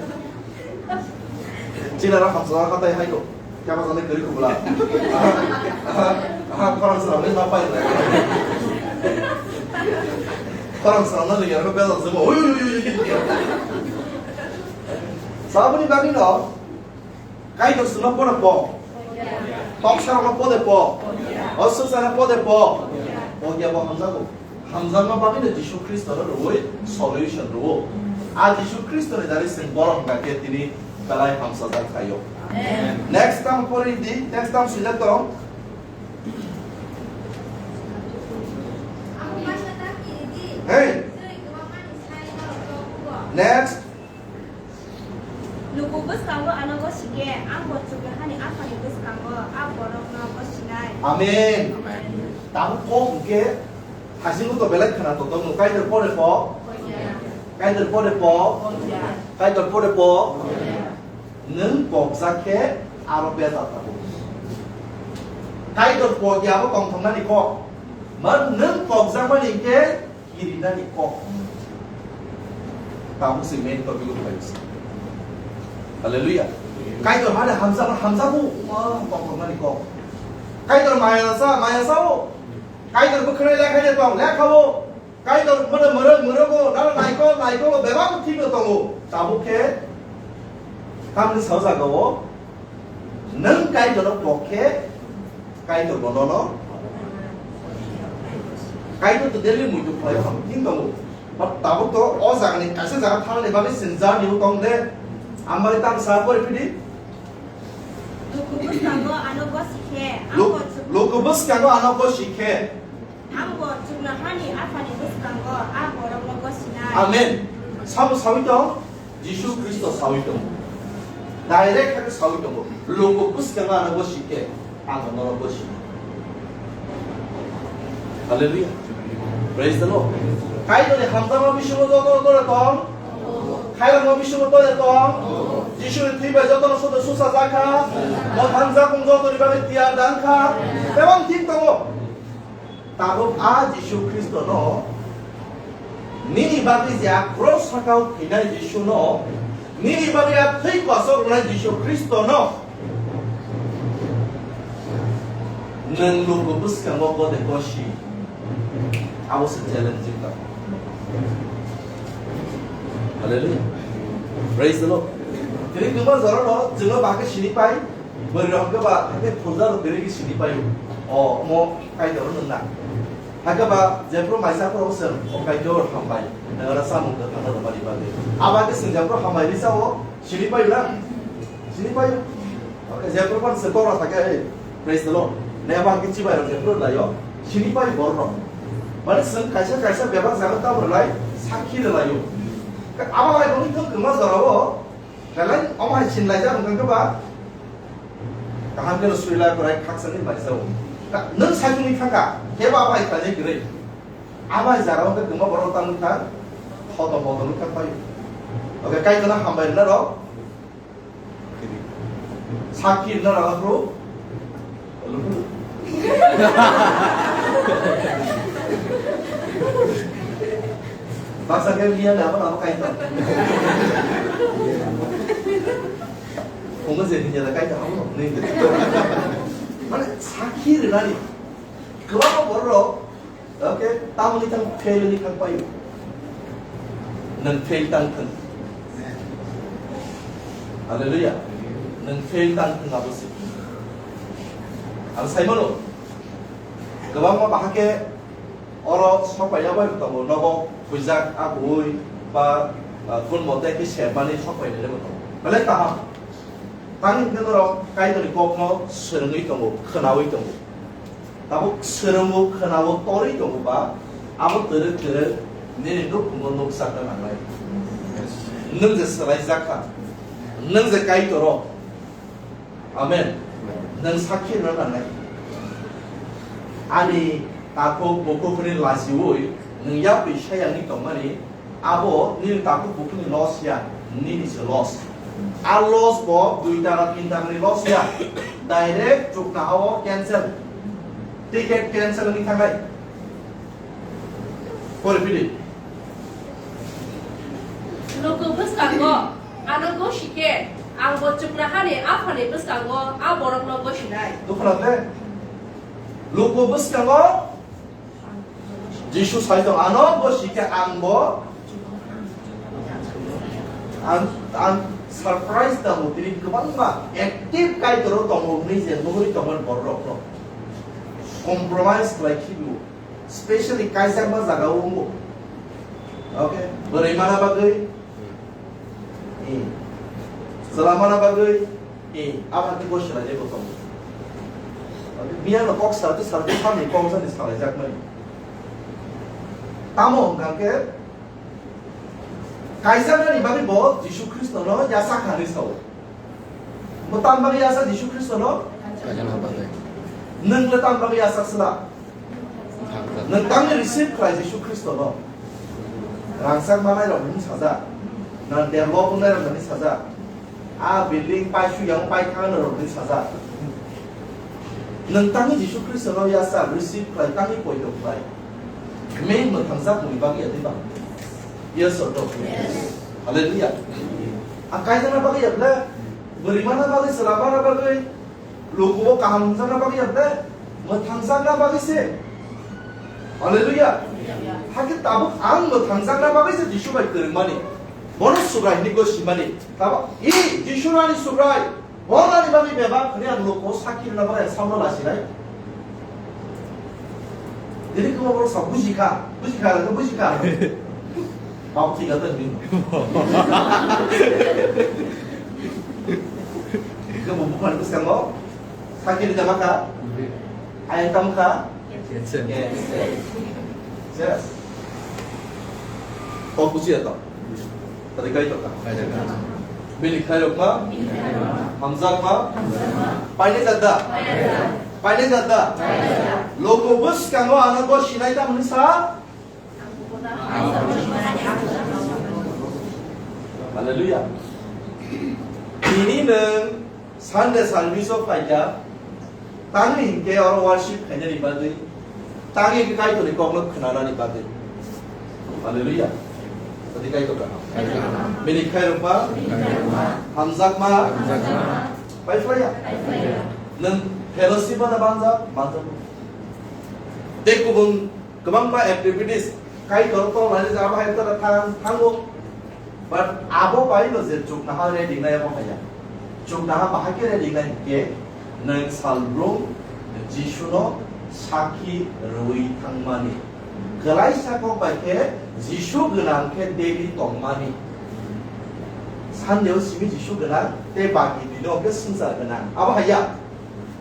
Chila ra hamsa kha tai hai ko. Kya ba jani kwrwi kubla. Aha, aha, khorang srang nai ma pai nai. Khorang srang nai ya ko bela jemo. Ui ui ui ui. Sabuni bagwi no. Kaitor sino pore po. Toksa no pode po. Osusa no pode po. Ogia bo hamjago. Hamjakma bagwi no Jisu Khristo no rwui solution rwo. A Jisu Khristo ni dari sing borok hwnkha khe tini belai hamsajak khaio. Next time pori di, next time sujak tong. Hey. Next. Luku bwskango ano gosi khe, ang bo chuknohani Aphani bwskango, a borokno gosinai. Amen. Amen. Tabuk kok hwnkhe, haisingbo to belai khwna tongtong no, Kaitor pore po. Kaitor pore po. Kaitor pore po. Nwng pokjak khe aro beta tabuk. Kaitor pokya abo tongthoknani kok. Ma nwng pokjakmani hwnkhe kirinani kok. Tamo se main topic o phai se. Hallelujah. Kaitor hale hamsa, hamsa bu, ma kok nani kok. Kaitor maya sa, maya sa o. Kaitor bwkhwnai lekha de tong, lekha o. Kaitor mane muruk, muruk o, dala naikol, naikol o, bebak thik no tongo. Tabuk khe, tamni sao jaga o, nwng Kaitor no pok khe, Kaitor bo nono. Kaitor to daily muitu khlai ham tin tongo. But tabuk to o jaga ni kaisa jaga thangni bagwi chwng journey o tong de. Ambai tang sa pore phidi. Luku bwskango ano gosi khe, ang Lu-, bo chuk- luku bwskango ano gosi khe. Ang bo chuknohani Aphani bwskango, a borokno gosinai. Amen. Sabo sawi tong. Jisu Khristo sawi tongo. Direct khe sawi tongo. Luku bwskango ano gosi khe, ang norok gosi. Hallelujah. Praise the Lord. Kaitorni hamjakma bisingo joto tore tong. Khairokma bisingo tore tong. Jisuni thwi bai jotono sodo susa jakha. Mwthang jakung jotoni bagwi tiyar dankha. Tebang thik tongo. Tabuk a Jisu Khristono nini bagwi je a cross sakao thwinai Jisuno, nini bagwi a thwi kwasok rwnai Jisu Khristono nwng luku bwskango gode gosi. Abo se challenging tong. Hallelujah. Praise the Lord. Tini kwbangma jorano chwngno bagwi sini pai. Bwrwi rok hwnkhe ba hakhe phunjak rok kwrwi khe sini paio. O, omo Kaitor nwng na. Hakhe ba jephru maisa phuru se o Kaitor hambai. Nwng oro samung kwthangno rwmani bagwi. Abo hakhe chwng jephru hambai risa o sini paio na? Sini paio. Hakhe jephru phan se kok rok sakhe, "Hey, praise the Lord." Nai abo hakhe chibai rok jephru laio. Sini paio borok rok. Mane chwng kaisa kaisa bebak jaga tabuk rwlai sakhi rwlaio. Abo hai boni thung kwma jorao Belai omo hai sinlaijak wngkha khe ba? Kaham khe no suilai kwrai khaksa ni baisa o. Ka-, nwng sai tongwi thangkha, khe ba bai khlainai kwrwi. Abai jara wngkha kwma borok tang wngkha, khoto moto wngkha pai. Oke, Kaitorno hambai rwna rok. Sakki rwna rok aphuru. Baksa khe liya na abo, abo kaisa. Khum Mujhe hinjala kaita hamo nini. Mane sakhi rinani. Kwbangma borok rok, okay, tamoni thang fail ni thang paio. Nang fail tang thang. Hallelujah. Nang fail tang thang abo se. Ang saimano. Kwbangma bahake oro sokpai ya bai tongo, nogo huijak a bui ba, ah, kun mote ki sermani sokpai ni tongo. Belai kaham. Tang hingke norok Kaitorni kokno swrwngwi tongo, khwnawi tongo. Tabuk swrwngo, khwnao, torwi tongo ba, abo twrwk twrwk nini nukhungo nukjakna nangnai. Nwng je swlaijak kha, nwng je Kaitoro. Amen. Nwng sakhi rwna nangnai. Ani takhuk bukhukni lachiui nwng yapri sayangni tongmani, abo nini takhuk bukhukni loss ya, nini se loss. A loss bo dui taka, tin taka ni loss ya. Direct chukna hao cancel. Ticket cancel ni thangai. Pori pili. Luku bwskango ano gosi khe, ang bo chukna hani aphani bwskango a borokno gosinai. Dukha na ble? Luku bwskango Jisu sai tong, ano bo sikhe ang bo, ang, ang surprise tongo, tini kwbangma active Kaitoro tongo hwnwi je nuhuri tongmani bororokno compromise khlai khibiwo, specially kaijakma jagao wngo. Okay, bwrwi mana bagwi, eh, chwla mana bagwi, eh, abo hakhe bo swlainai bo tongo. Biyangno kok salti salti samni kok jani salaijakmani. Tamo hwnkha khe, kaijaknani bagwi bo Jisu Khristono yachak kha hinwi sao. Bo tam bagwi yachak Jisu Khristono? Kaijakna bagwi. Nwng le tam bagwi yachak sla? Nwng tangwi receive khlai Jisu Khristono? Rangchak manai rok hinwi sajak. Na develop wngnai rok hinwi sajak. A building paisuk yang paithang rok hinwi sajak. Nwng tangwi Jisu Khristono yachak receive khlai, tangwi poito khlai. Main mwthangjak mungni bagwi ya tei ba? Yes or no? Yes. Hallelujah. A kaijakna bagwi ya ble? Bwrwi mana bagwi, chwla mana bagwi? Lukubo kaham hwnjakna bagwi ya ble? Mwthangjakna bagwi se. Hallelujah. Hakhe tabuk ang mwthangjakna bagwi se Jisu bai kwrwngmani. Bono Subrai hinwi gwi simani. Tabuk, i Jisu ani Subrai. Bono ani bagwi bebak hwnwi ang lukubo sakhi rwna bagwi ang sauna lasinai. Tini kwbangma borok sa bujikha, bujikha, bujikha. Babo thik kha tei bini. Kebo buphani bwskango sakhi rijak kha. Ayang tamo kha? Yes. Yes. Kok bujiya to. Tadi kai to kha. Bini khairokma, hamjakma, paine jada, paine jada. Logo bwskango ano go sinai tamni sa. Hallelujah. Tini nwng Sunday service o phaikha, tangwi hinkhe oro worship khainani bagwi, tangwi hinkhe Kaitorni kokno khwnanani bagwi. Hallelujah. Tadi Kaitor kaham. Bini khairokma, hamjakma, pai phlaiya. Nwng fellowship ano banjak, banjak. Tei kubun kwbangma activities Kaitor tongmani jaga bahai tongna thang, thango. But abo bai no je chuknaha ready nai abo haya. Chuknaha bahai khe ready nai hinkhe nwng salbrum Jisuno sakhi rwui thangmani. Kwlaisa kok bai khe Jisu gwnang khe daily tongmani. Sunday o simi Jisu gwnang tei baki dino khe swngchar gwnang. Abo haya.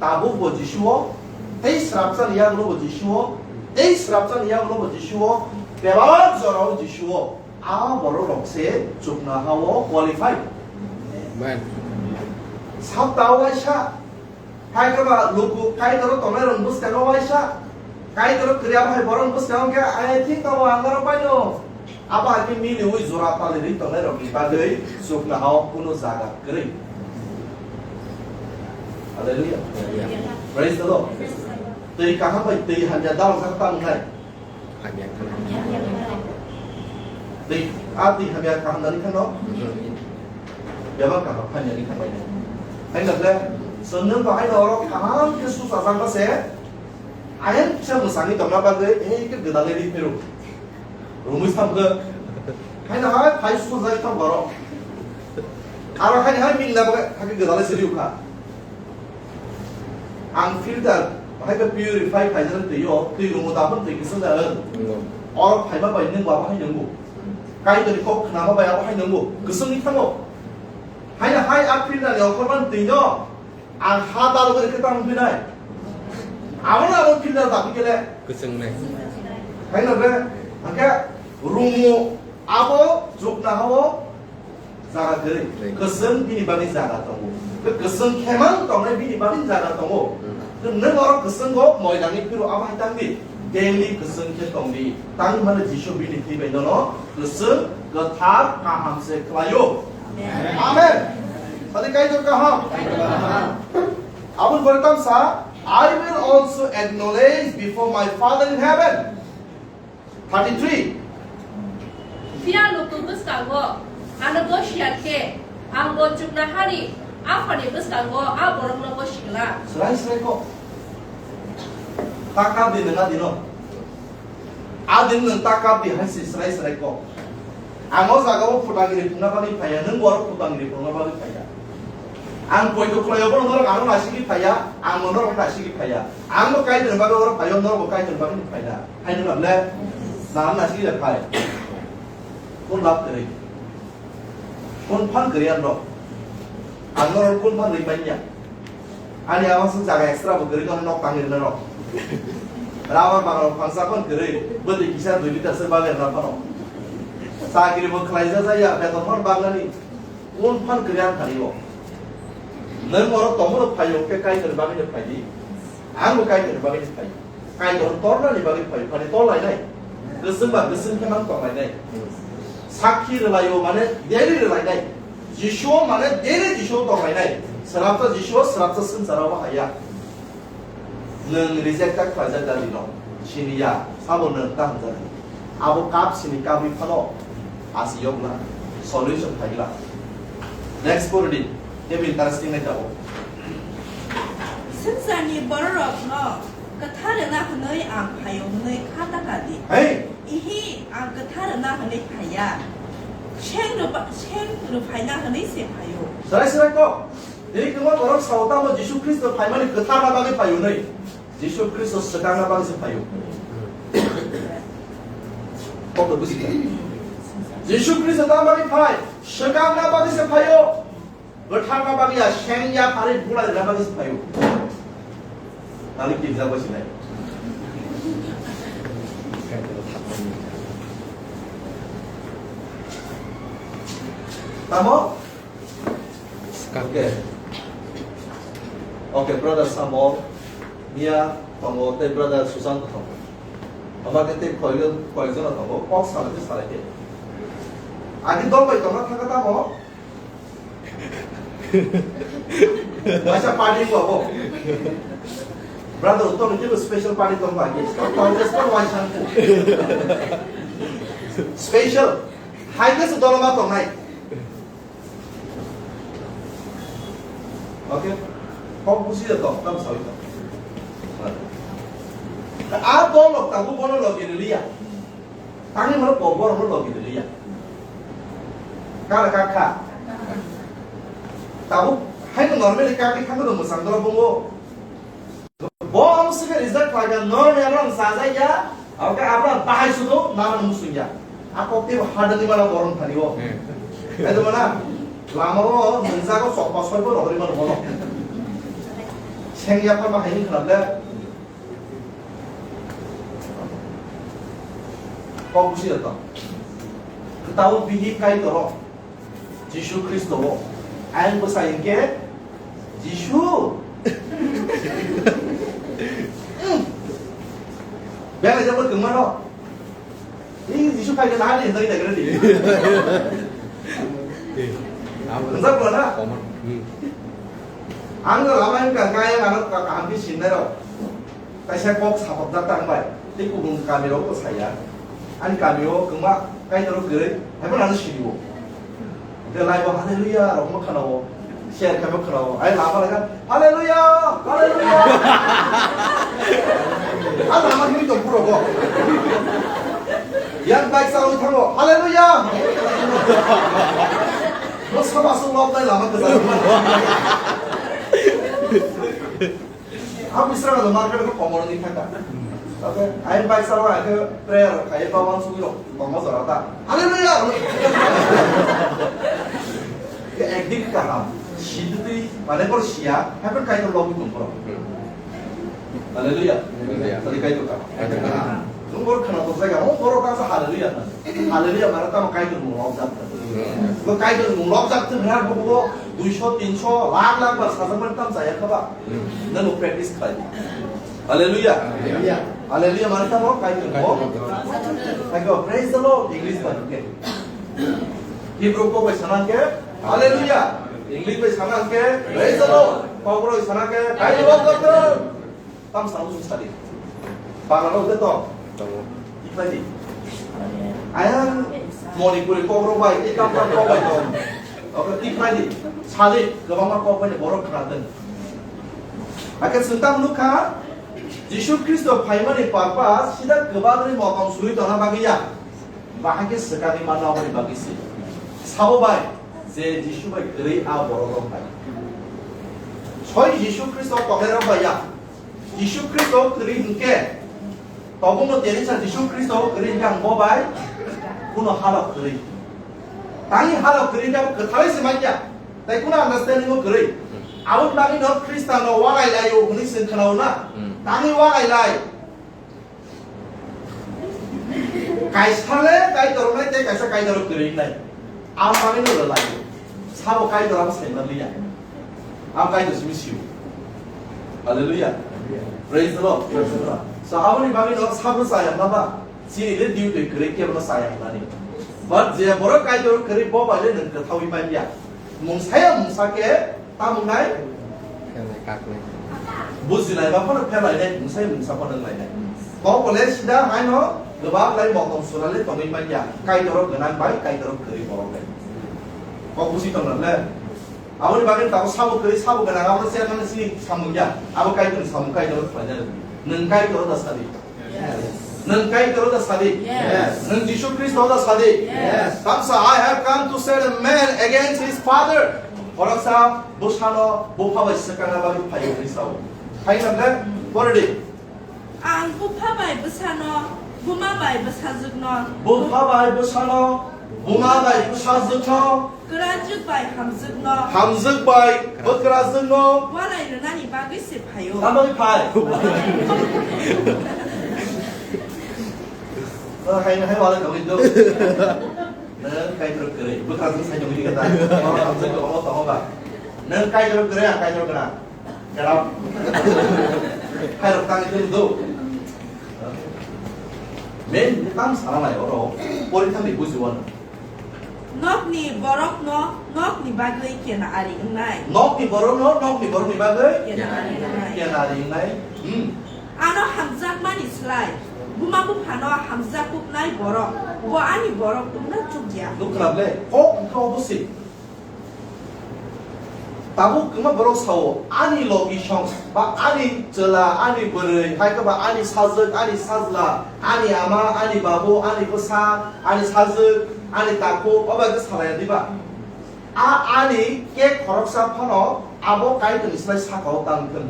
Tabuk bo Jisu o, tei srapchani yagulo bo Jisu o, tei srapchani yagulo bo Jisu o, bebak jorao Jisu o. A borok rok se chukna ha o qualified. Amen. Sapta o waisa, hai khe ba luku Kaitor o tongnai rok bwskango waisa, Kaitor o kwrwi abo hai borok bwskango khe, I think abo ang norok bai no. Abo hai khe miliui jora pali ri tongnai rok ni bagwi chukna ha o kuno jaga kwrwi. Hallelujah. Praise the Lord. Twi kaham bai twi hamya dalsa ta wngnai. Hamya khana. Tei, a tei hamya kaham nani khano? Mhm. Bebak kaham hamya ni khano. Hai na le, so nwng bahai no oro kaham khe susa jang ba se, ayang kisa mwsangwi tongna bagwi, eh, khe gwdalwi ri phiro. Rumwi sam khe. Hai na hai phai susa jai thang baro. Aro hai hai min na bagwi, hai khe gwdalwi se riu kha. Ang filter, bahai khe purify khaijak twi o, twi rumo tabuk twi kisa da. Oro phaima bai nwng ba bahai nwngo. Kaitorni kok khnama bai abo hai nwngo. Kwswngwi thango. Hai na hai a filter ni okhorman twi no. Ang ha dal gori khe tamo phinai. Abo na abo filter da phikele. Kwchwngnai. Hai na re. Angke rumo abo jukna hao jaga kwrwi. Kwrwi. Kwchwng bini bagwi jaga tongo. Kwchwng khemang tongnai bini bagwi jaga tongo. Hmm. Nwng oro kwchwngo moilani phiro abo hai tangdi. Daily kwchwng khe tongdi. Tangmani Jisu bini thwi bai nono kwchwng, kwthar, kaham se khlaio. Amen. Amen. Sadi Kaitor kaham. Aboni pore tamo sa, "I will also acknowledge before my Father in heaven." Thirty-three. Phiya luku bwskango ano gosiya khe, ang bo chukna hani Aphani bwskango a borokno gosi glak. Srai srai kok. Takap di nang adino. Adin nang takap di hai si srai srai kok. Ang o jaga o phutangiri phungna bagwi phaiya, nwng bo oro phutangiri phungna bagwi phaiya. Ang poito khlai o bono norok ano nasigwi phaiya, ang bo norok nasigwi phaiya. Ang bo Kaitor bagwi oro phaiyo, norok bo Kaitor bagwi phaiya. Hai nang le, na nasigwi le phai. Kun lab kwrwi. Kun phan kwrwi ang rok. Ang norok kun phan rwi manya. Ani ama sung jaga extra bo kwrwi no nok tangwi rwna rok. Rama bagan rok phangsa phan kwrwi. Bwtwi kisa dui liter se bagwi rwna phano. Chakri bo khlai ja jaya, beton phan bagnani. Kun phan kwrwi ang thani o. Nwng oro tongmano phai o khe Kaitor bagwi no phai di. Ang bo Kaitor bagwi no phai. Kaitor tornani bagwi phai, phani tor lainai. Kwchwng ba kwchwng khe mang tong lainai. Sakhi rwlaio mane daily rwlainai. Jisuo mane daily Jisuo tong lainai. Srapta Jisuo, srapta swngcharo bo haya. Nwng reject ta khlaijak dadi no. Sini ya, sabo nwng ta hwnjak. Abo cup sini cup wi phano asi yokla. Solution phaigla. Next pori di. Tei interesting nai tabuk. Swngcharni bororokno kwthar rwna hwnwi ang phaio hwnwi kha ta ka di. Hey! Ihi, ang kwthar rwna hwnwi phaiya. Seng rwba-, seng rwphaina hwnwi se phaio. Sarai sarai kok. Tei kwma borok sao tamo Jisu Khristo phaimani kwtharna bagwi phaio hwnwi. Jisu Khristo swkangna bagwi se phaio. Kok buji kha. Jisu Khristo tamo bagwi phai? Swkangna bagwi se phaio. Bwthangna bagwi ya, seng ya, pharwi bula rwna bagwi se phaio. Nani kirjak bai sinai. Tamo? Okay. Okay, brother Samol, Mia, tongo, tei brother Susan tongo. Ama khe tei koyekjon, koyekjon tongo, kok salai khe salai khe. Agi dol bai tongna thangkha tamo? Waisa party ko abo. Brother, uttor ni special party tong ba. Congress ko waisa ko. Special. Hai ke su dolma tong nai. Okay. Kok busi da tong, tam sawi tong. A dol lok tabu bono lok iliya. Tangwi mano bo borokno logi rwliya. Kara kha kha. Tabuk haino normally kagwi thangwi rw mwsang doro bungo. Bo ang sika rijak khlaikha, normal rang sajak ya, abo khe abra bahai sudo, nana musung ya. A kok tebo hadani mala borom thani o. Hmm. Edo mana, lama o nungjago chokma soibo rohori mano bono. Seng ya pharma haini khlable. Kok busi rwtong. Kwtao bini Kaitor o, Jisu Khristo o. Ayang bwsa hinkhe Jisu. Belai jabo twmano. Ini Jisu khai khe nahar ni hwnwi naikhe di. Hwnjak bo na? Ang no lama hwnka kaya ano kaham khe sinai rok. Kaisa kok sapakjak tang bai. Tei kubun kami rok bo saya. Ani kami o kwma Kaitor kwrwi. Haibo nang sini bo. Belai bo haleluya rok mo khana o. Share khaima khwrao. Ai lama laga, "Hallelujah! Hallelujah!" Ang lama himwi tong phuru bo. Yang bike salwi thango, "Hallelujah!" Bo sama sung lobnai lama kwcharo. Ang bisra do market ko komor ni thaka. Oke, ai bike salwi ang khe prayer khai ba wan sugwi rok. Mama jora ta. Hallelujah! Ke ekdin kaham. Sidutwi, mane bor siya, happen kaito logi tong bor. Hallelujah. Hallelujah. Tadi kaito ka. Kaito ka. Nung bor khana to jaga, oh, bor ka sa hallelujah na. Hallelujah mara tamo kaito mung lobjak. Bo kaito mung lobjak thung ha bo bo duiso, tinso, lakh lakh bar sajak mani tam jaya khaba. Nang practice khai. Hallelujah. Hallelujah. Hallelujah mane tamo kaito mo. Kaito, praise the Lord. English ba ke. Hebrew ko bai sana ke, Hallelujah. English bai sana ke, Praise the Lord. Kokborok bai sana ke, Kaito lobjak thung. Tam sa usung sadi. Bangla rok de to. Tongo. Iphai di. Ayang Manipuri kokborok bai, ikam kam kok bai to. Oke, iphai di. Sadi, kwbangma kok bai borok khna thung. Ake sung tam nukha, Jisu Khristo phaimani purpose sida kwbangni motom suri tongna bagwi ya. Bahai khe swkangwi manna aboni bagwi se. Sabo bai je Jisu bai kwrwi a borok rok bai. Soi Jisu Khristo tongnairok bai ya. Jisu Khristo kwrwi hinkhe, tobungno Teresa Jisu Khristo kwrwi hinkhe ang bo bai kuno halok kwrwi. Tangwi halok kwrwi hinkhe abo kwthalai se mankha. Tai kuno understanding o kwrwi. Aboni bagwi no Khristian no walai laio hwnwi chwng khwnao na. Hmm. Tangwi walai lai. Kaisa le Kaitor wngnai tei kaisa Kaitor kwrwi wngnai. Ang manwi no rwlai. Sabo Kaitor abo sai manliya. Ang Kaitor simi sio. Hallelujah. Praise the Lord. Praise the Lord. So aboni bagwi no sabo chaya hwnba ba. Chini le duty kwrwi kebo no chaya hwnani. But je borok Kaitor kwrwi bo bai le nwng kwthaui manliya. Mungsaya mungsa khe Tamo wngnai? Phelai kaknai. Bujilaiba phano phelainai, mungsai mungsa phano wnglainai. Kok bo le sida haino kwbak lai motom sura le tongwi manya, Kaitor gwnang bai Kaitor kwrwi borok le. Kok buji tong le? Aboni bagwi tamo sabo kwrwi sabo gwnang, abo se nang sini samung ya, abo Kaitor samung Kaitor khlainai. Nwng Kaitor da sadi. Yes. Nwng Kaitor da sadi. Yes. Nwng Jisu Khristo da sadi. Yes. Tamsa, "I have come to set a man against his father." Khoroksa bwsano bupha bai swkangna bagwi phaio hwnwi sao. Phaina le, pore di. Ang bupha bai bwsano, buma bai bwsajwkno. Bupha bai bwsano, buma bai bwsajwkno. Kwrajwk bai hamjwkno. Hamjwk bai bwkrajwkno. Walai rwnani bagwi se phaio. Tamoni phai. O, hai, hai, walai tongwi do. Nwng Kaitor kwrwi, bwkrajwk sai tongwi khe ta. O, hamjwk kwbangma tongo ba. Nwng Kaitor kwrwi, ang Kaitor gwnang. Get out. Hai rok tangwi tong do. Men tam sana nai oro. Pori thangwi bujiwano. Nokni borokno nokni bagwi kena ari wngnai. Nokni borokno nokni borokni bagwi kena ari wngnai. Kena ari wngnai. Hmm. Ano hamjakmani slai buma buphano hamjakuknai borok, bo ani borok wngna chukya. Nuk khna ble, kok wngkha obo se. Tabuk kwma borok sao, ani logi song, ba ani chwla, ani bwrwi, hai khe ba ani sajwk, ani sajla, ani ama, ani babu, ani bwsa, ani sajwk, ani takhuk, obo khe salai ya diba? A ani kek khoroksa phano abo Kaitorni slai sakao tang thung.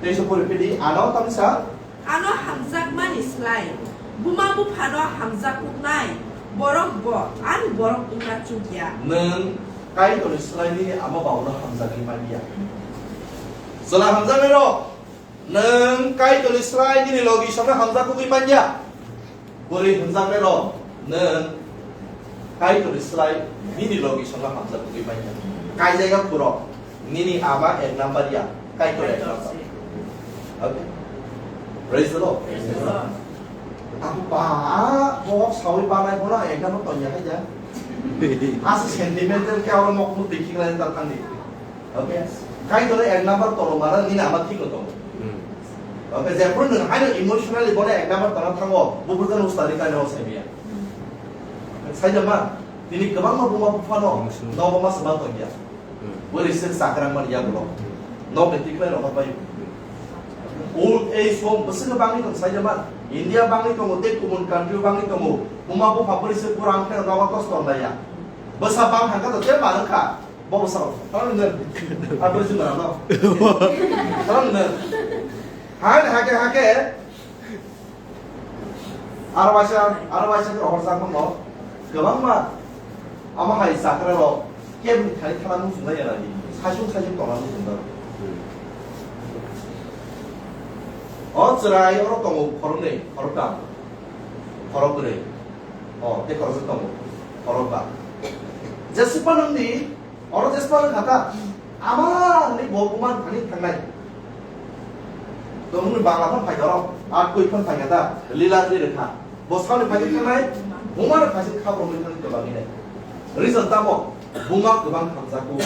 Tei se pori pidi ano tangsa. Ano hamjakmani slai buma buphano hamjakuknai borok bo ani borok wngna chukya. Nwng Kaitorni slai nini ama babuno hamjagwi manya. Chwla hamjaknairok, nwng Kaitorni slai nini logi songno hamjakugwi manya. Bwrwi hwnjaknairok, nwng Kaitorni slai nini logi songno hamjakugwi manya. Kaijagya phurok, nini ama ek number ya, Kaitor ek number. Okay. Praise the Lord. Praise the Lord. Ang ba, bo sawi banai bono ek number tongya khaja. Asa sentimental khe oro mokmu twi khiklai ta thangdi. Okay? Kaitor ek number tolo mara nini ama thik no tongo. Hmm. Okay, jephru nwng haino emotionally bono ek number tona thango, buphuru jano ustadi kaino saimiya. Saida ma, tini kwbangma buma buphano, emotional, nogo ma swma tongya. Hmm. Bwrwi se chakrang man yagulo. Nok ni tikhlai rok bai. Old age home bwswk bangwi tong sai man. India bangwi tongo, tei kubun country bangwi tongo. Buma bupha bwrwi se pura ang khe nogo kosto laiya. Bwsa bang thangkha to tei ma wngkha. Bo bwsa. Tamo nung. Abo juma no. Tamo nung. Hai hake hake. Aro waisa, aro waisa khe rohorjak mano. Kwbangma amo hai chakra rok kebni thani thana muchung lai ya nai. Saichung saichung tongna muchung lai. O chwrai oro tongo khoroknwi, khoroktham, khorokbrwi. O tei khoroksa tongo, khorokba. Jeswk phano wngdi, Oro jespa wngkha ta, ama hwnwi bo buma thani thangnai. Tongmungni bangla phano phaikha oro, ar twi phano phaikha ta, lila twi rwkha. Bo sauni phaikha thangnai, buma rok phaising kha borok wngwi thangwi kwbangwi nai. Reason tamo, buma kwbang hamjakgo.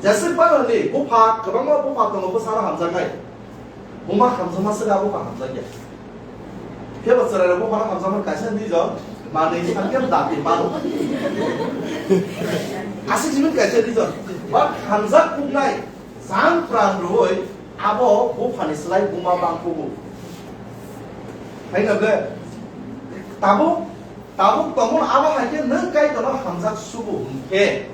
Jeswk phano hwnwi bupha, kwbangma bupha tongo bwsano hamjaknai. Buma hamjakma swkang bupha hamjakya. Phiya bo chwrairok buphano hamjakmani kaisa reason, manwi sankhe dati mano. Aswk simi kaisa reason. But hamjak kuknai, jang pran rwui abo buphani slai buma bang kugo. Haino ble tabuk, tabuk tongmano abo hai khe nwng Kaitorno hamjak sugo hwnkhe.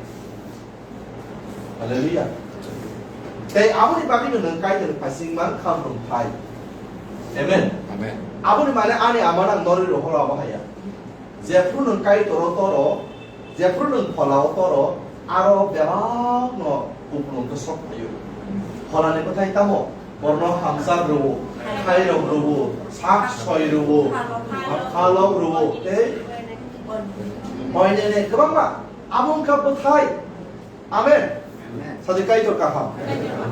Hallelujah. Tei aboni bagwi no nwng Kaitor phaising man kham rwng phai. Amen. Amen. Aboni mane ani ama nang norwi rohoro abo haya. Jephru nwng Kaitor o toro, jephru nwng phola o toro, aro bebak no kupulung khe sok phaio. Phola ni bwthai tamo? Borno hamjak rwo, khairok rwo, sak soi rwo, khalok rwo, tei koinene kwbangma. Abo wngkha bwthai. Amen. Amen. Sadi Kaitor kaham.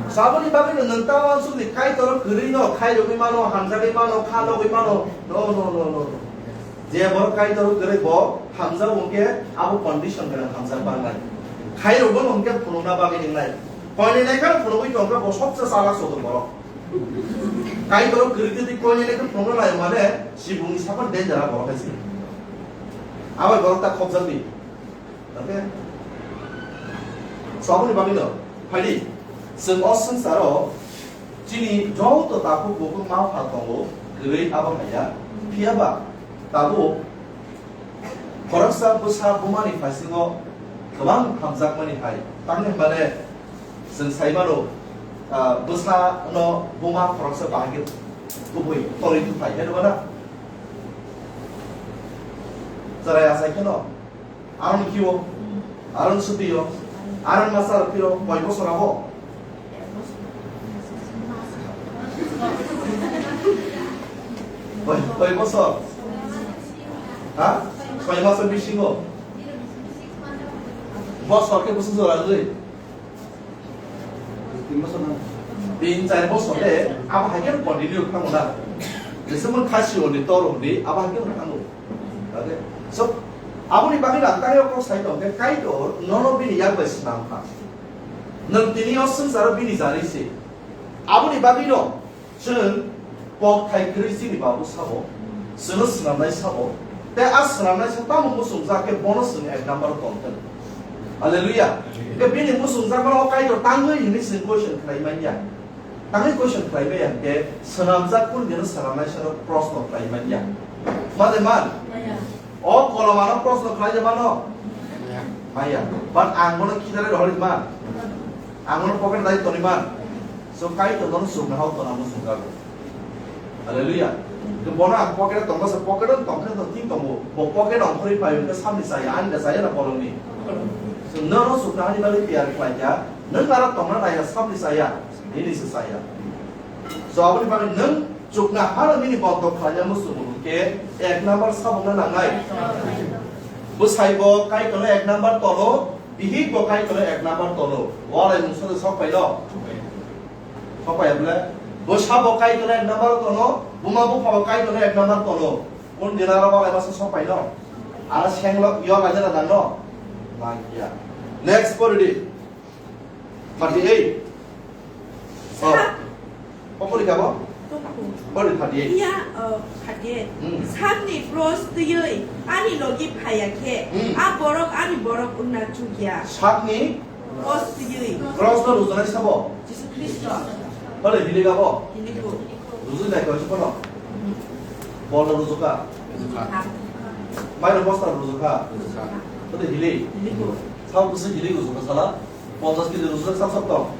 Saboni bagwi no nwng ta wansukni Kaitor kwrwi no khairogwi mano, hamjagwi mano, khalogwi mano. No, no, no, no, no. Je borok Kaitor kwrwi bo hamjak wngkhe abo condition gwnang hamjak bangnai. Khairogwi wngkhe phunukna bagwi ningnai. Koinwi naikha phunugwi tongkhe bo sobse chalak sodor borok. Kaitor kwrwi twi koinwi naikha phunukna lai mane sibungni sakon danger a borok hai se. Abai borok ta khopjakdi. Okay? So, aboni bagwi no, phaidi, chwng o swngcharo chini joto takhuk bukhuk ma pha tongo, kwrwi abo haiya. Phiya ba, tabuk khoroksa bwsa bumani phaisingo kwbang hamjakmani hai. Tamni hwnmale chwng sai mano, ah, bwsa no buma khoroksa bahai khe kubui torwi thwphai, hai nw mano? Chwrai achai kheno. Aroni kiwo, aroni sutiyo, aroni masa rok piro, koi bosor abo? Koi, koi bosor? Ha? Koi maso bisingo? Bosor ke bosor jora gwi? Tin bosor na? Tin char bosor le, abo hai khe continue khango na. Jese mon khasi oni tor oni, abo hai khe khango. Okay? So, aboni bagwi rang tangwi kok sai tong khe Kaitor nono bini yak bai swnam kha. Nwng tini o swngcharo bini jari se. Aboni bagwi no chwng kok thai kwrwi chini babu sabo, chwngno swnamnai sabo. Tei a swnamnai sa tamo muchungjak khe bono chwng ek number tong thwng. Hallelujah. Khe bini muchungjak mano Kaitor tangwi hwnwi chwng question khlai manya. Tangwi question khlai maya hwnkhe swnamjak kun geno swnamnai sano proshno khlai manya. Made man? O kolomano proshno khlai de mano? Maya. But ang bono khitarwi rohorwi man? Ang bono pocket dai toni man? So Kaitor bono chukna hao tona muchungjago. Hallelujah. Ke bono ang pocket tongma sa pocket tong khe to tin tongo. Bo pocket ong khori pai ke samni saya, ani da saya na bolongni. So no no chukna hani bagwi tiyar khlai kha. Nwng aro tongna nai ya samni saya. Nini se saya. So aboni bagwi nwng chukna hano nini bondok khlaina muchungo hwnkhe ek number sabukna nangnai. Bwsai bo Kaitorno ek number tono, bihik bo Kaitorno ek number tono. Walai mungsa de sok paino? Sok paiya bwle? Bwsa bo Kaitorno ek number tono, buma bupha bo Kaitorno ek number tono. Kun dinaro walai masa sok paino? Aro senglo yo laina nangno? Nangya. Next pori di. Thirty-eight. Oh. Sak. Kok pori kabo? Tungku. Pori thirty-eight. Iya, oh, thirty-eight. Hmm. Sakni pros twiwi ani logi phaya khe, hmm, a borok ani borok wngna chukya. Sakni Cross twiwi. Cross no rujunai sabo? Jisu Khristo. Bale hilik abo? Hiliko. Rujui nai koi sabo no? Paul no rujukha? Rujukha. Mairo bosta rujukha? Rujukha. Bale hilik? Hiliko. Sabo bwswk hilik rujukha sala? Ponchas kg rujak sak sak tong.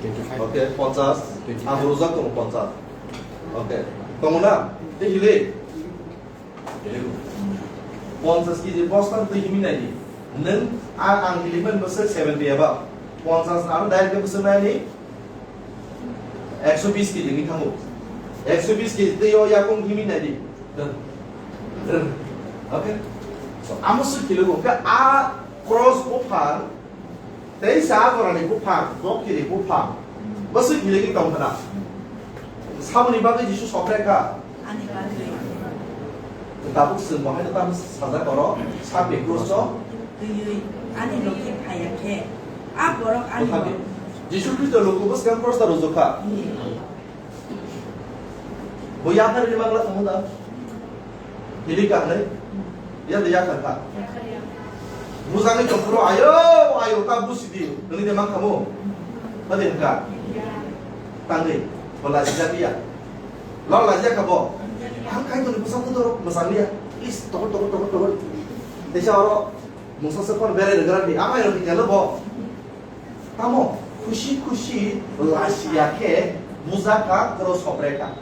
Twenty five. Okay, ponchas. Twenty five. Ang rujak tong ponchas. Okay. Tongo na? Tei hilik? Ponchas kg bosta twi himi nai di. Nwng a ang hilik man bwswk seventy eba. Ponchas aro direct bwswk nai ni? Ekso bis kg ni thango. Ekso bis kg twi o yakung himi nai di. Okay? So, amo swk hilik o. Khe a cross buphang, tei sa jorani buphang, dophiri buphang. Bwswk hiligwi tong khna. Saboni bagwi Jisu sopre kha. Ani bagwi. Tabuk chwng bo haino tamo sajak oro, sakni cross o. Twiwi ani logi phaiya khe. A borok ani Bwthagwi. Jisu Khristo luku bwskang cross o rujukha. Bo yaphar ri mangla tongmo da. Hili ka hnai. Ya de yakhar kha. Bujagwi tongphuru ayo, ayo ta busi di. Nini de mang khamu. Bade hwnkha. Tangwi. Bo lajijak ya. Lo lajijak kha bo. Ang khai toni bwsa kudoro mwsang liya. Please, tokor, tokor, tokor, tokor. Teisa oro mungsa se phone berai rwgra di. Amai rok ni kelo bo. Tamo khusi khusi lasiya khe bujak kha, cross sopre kha.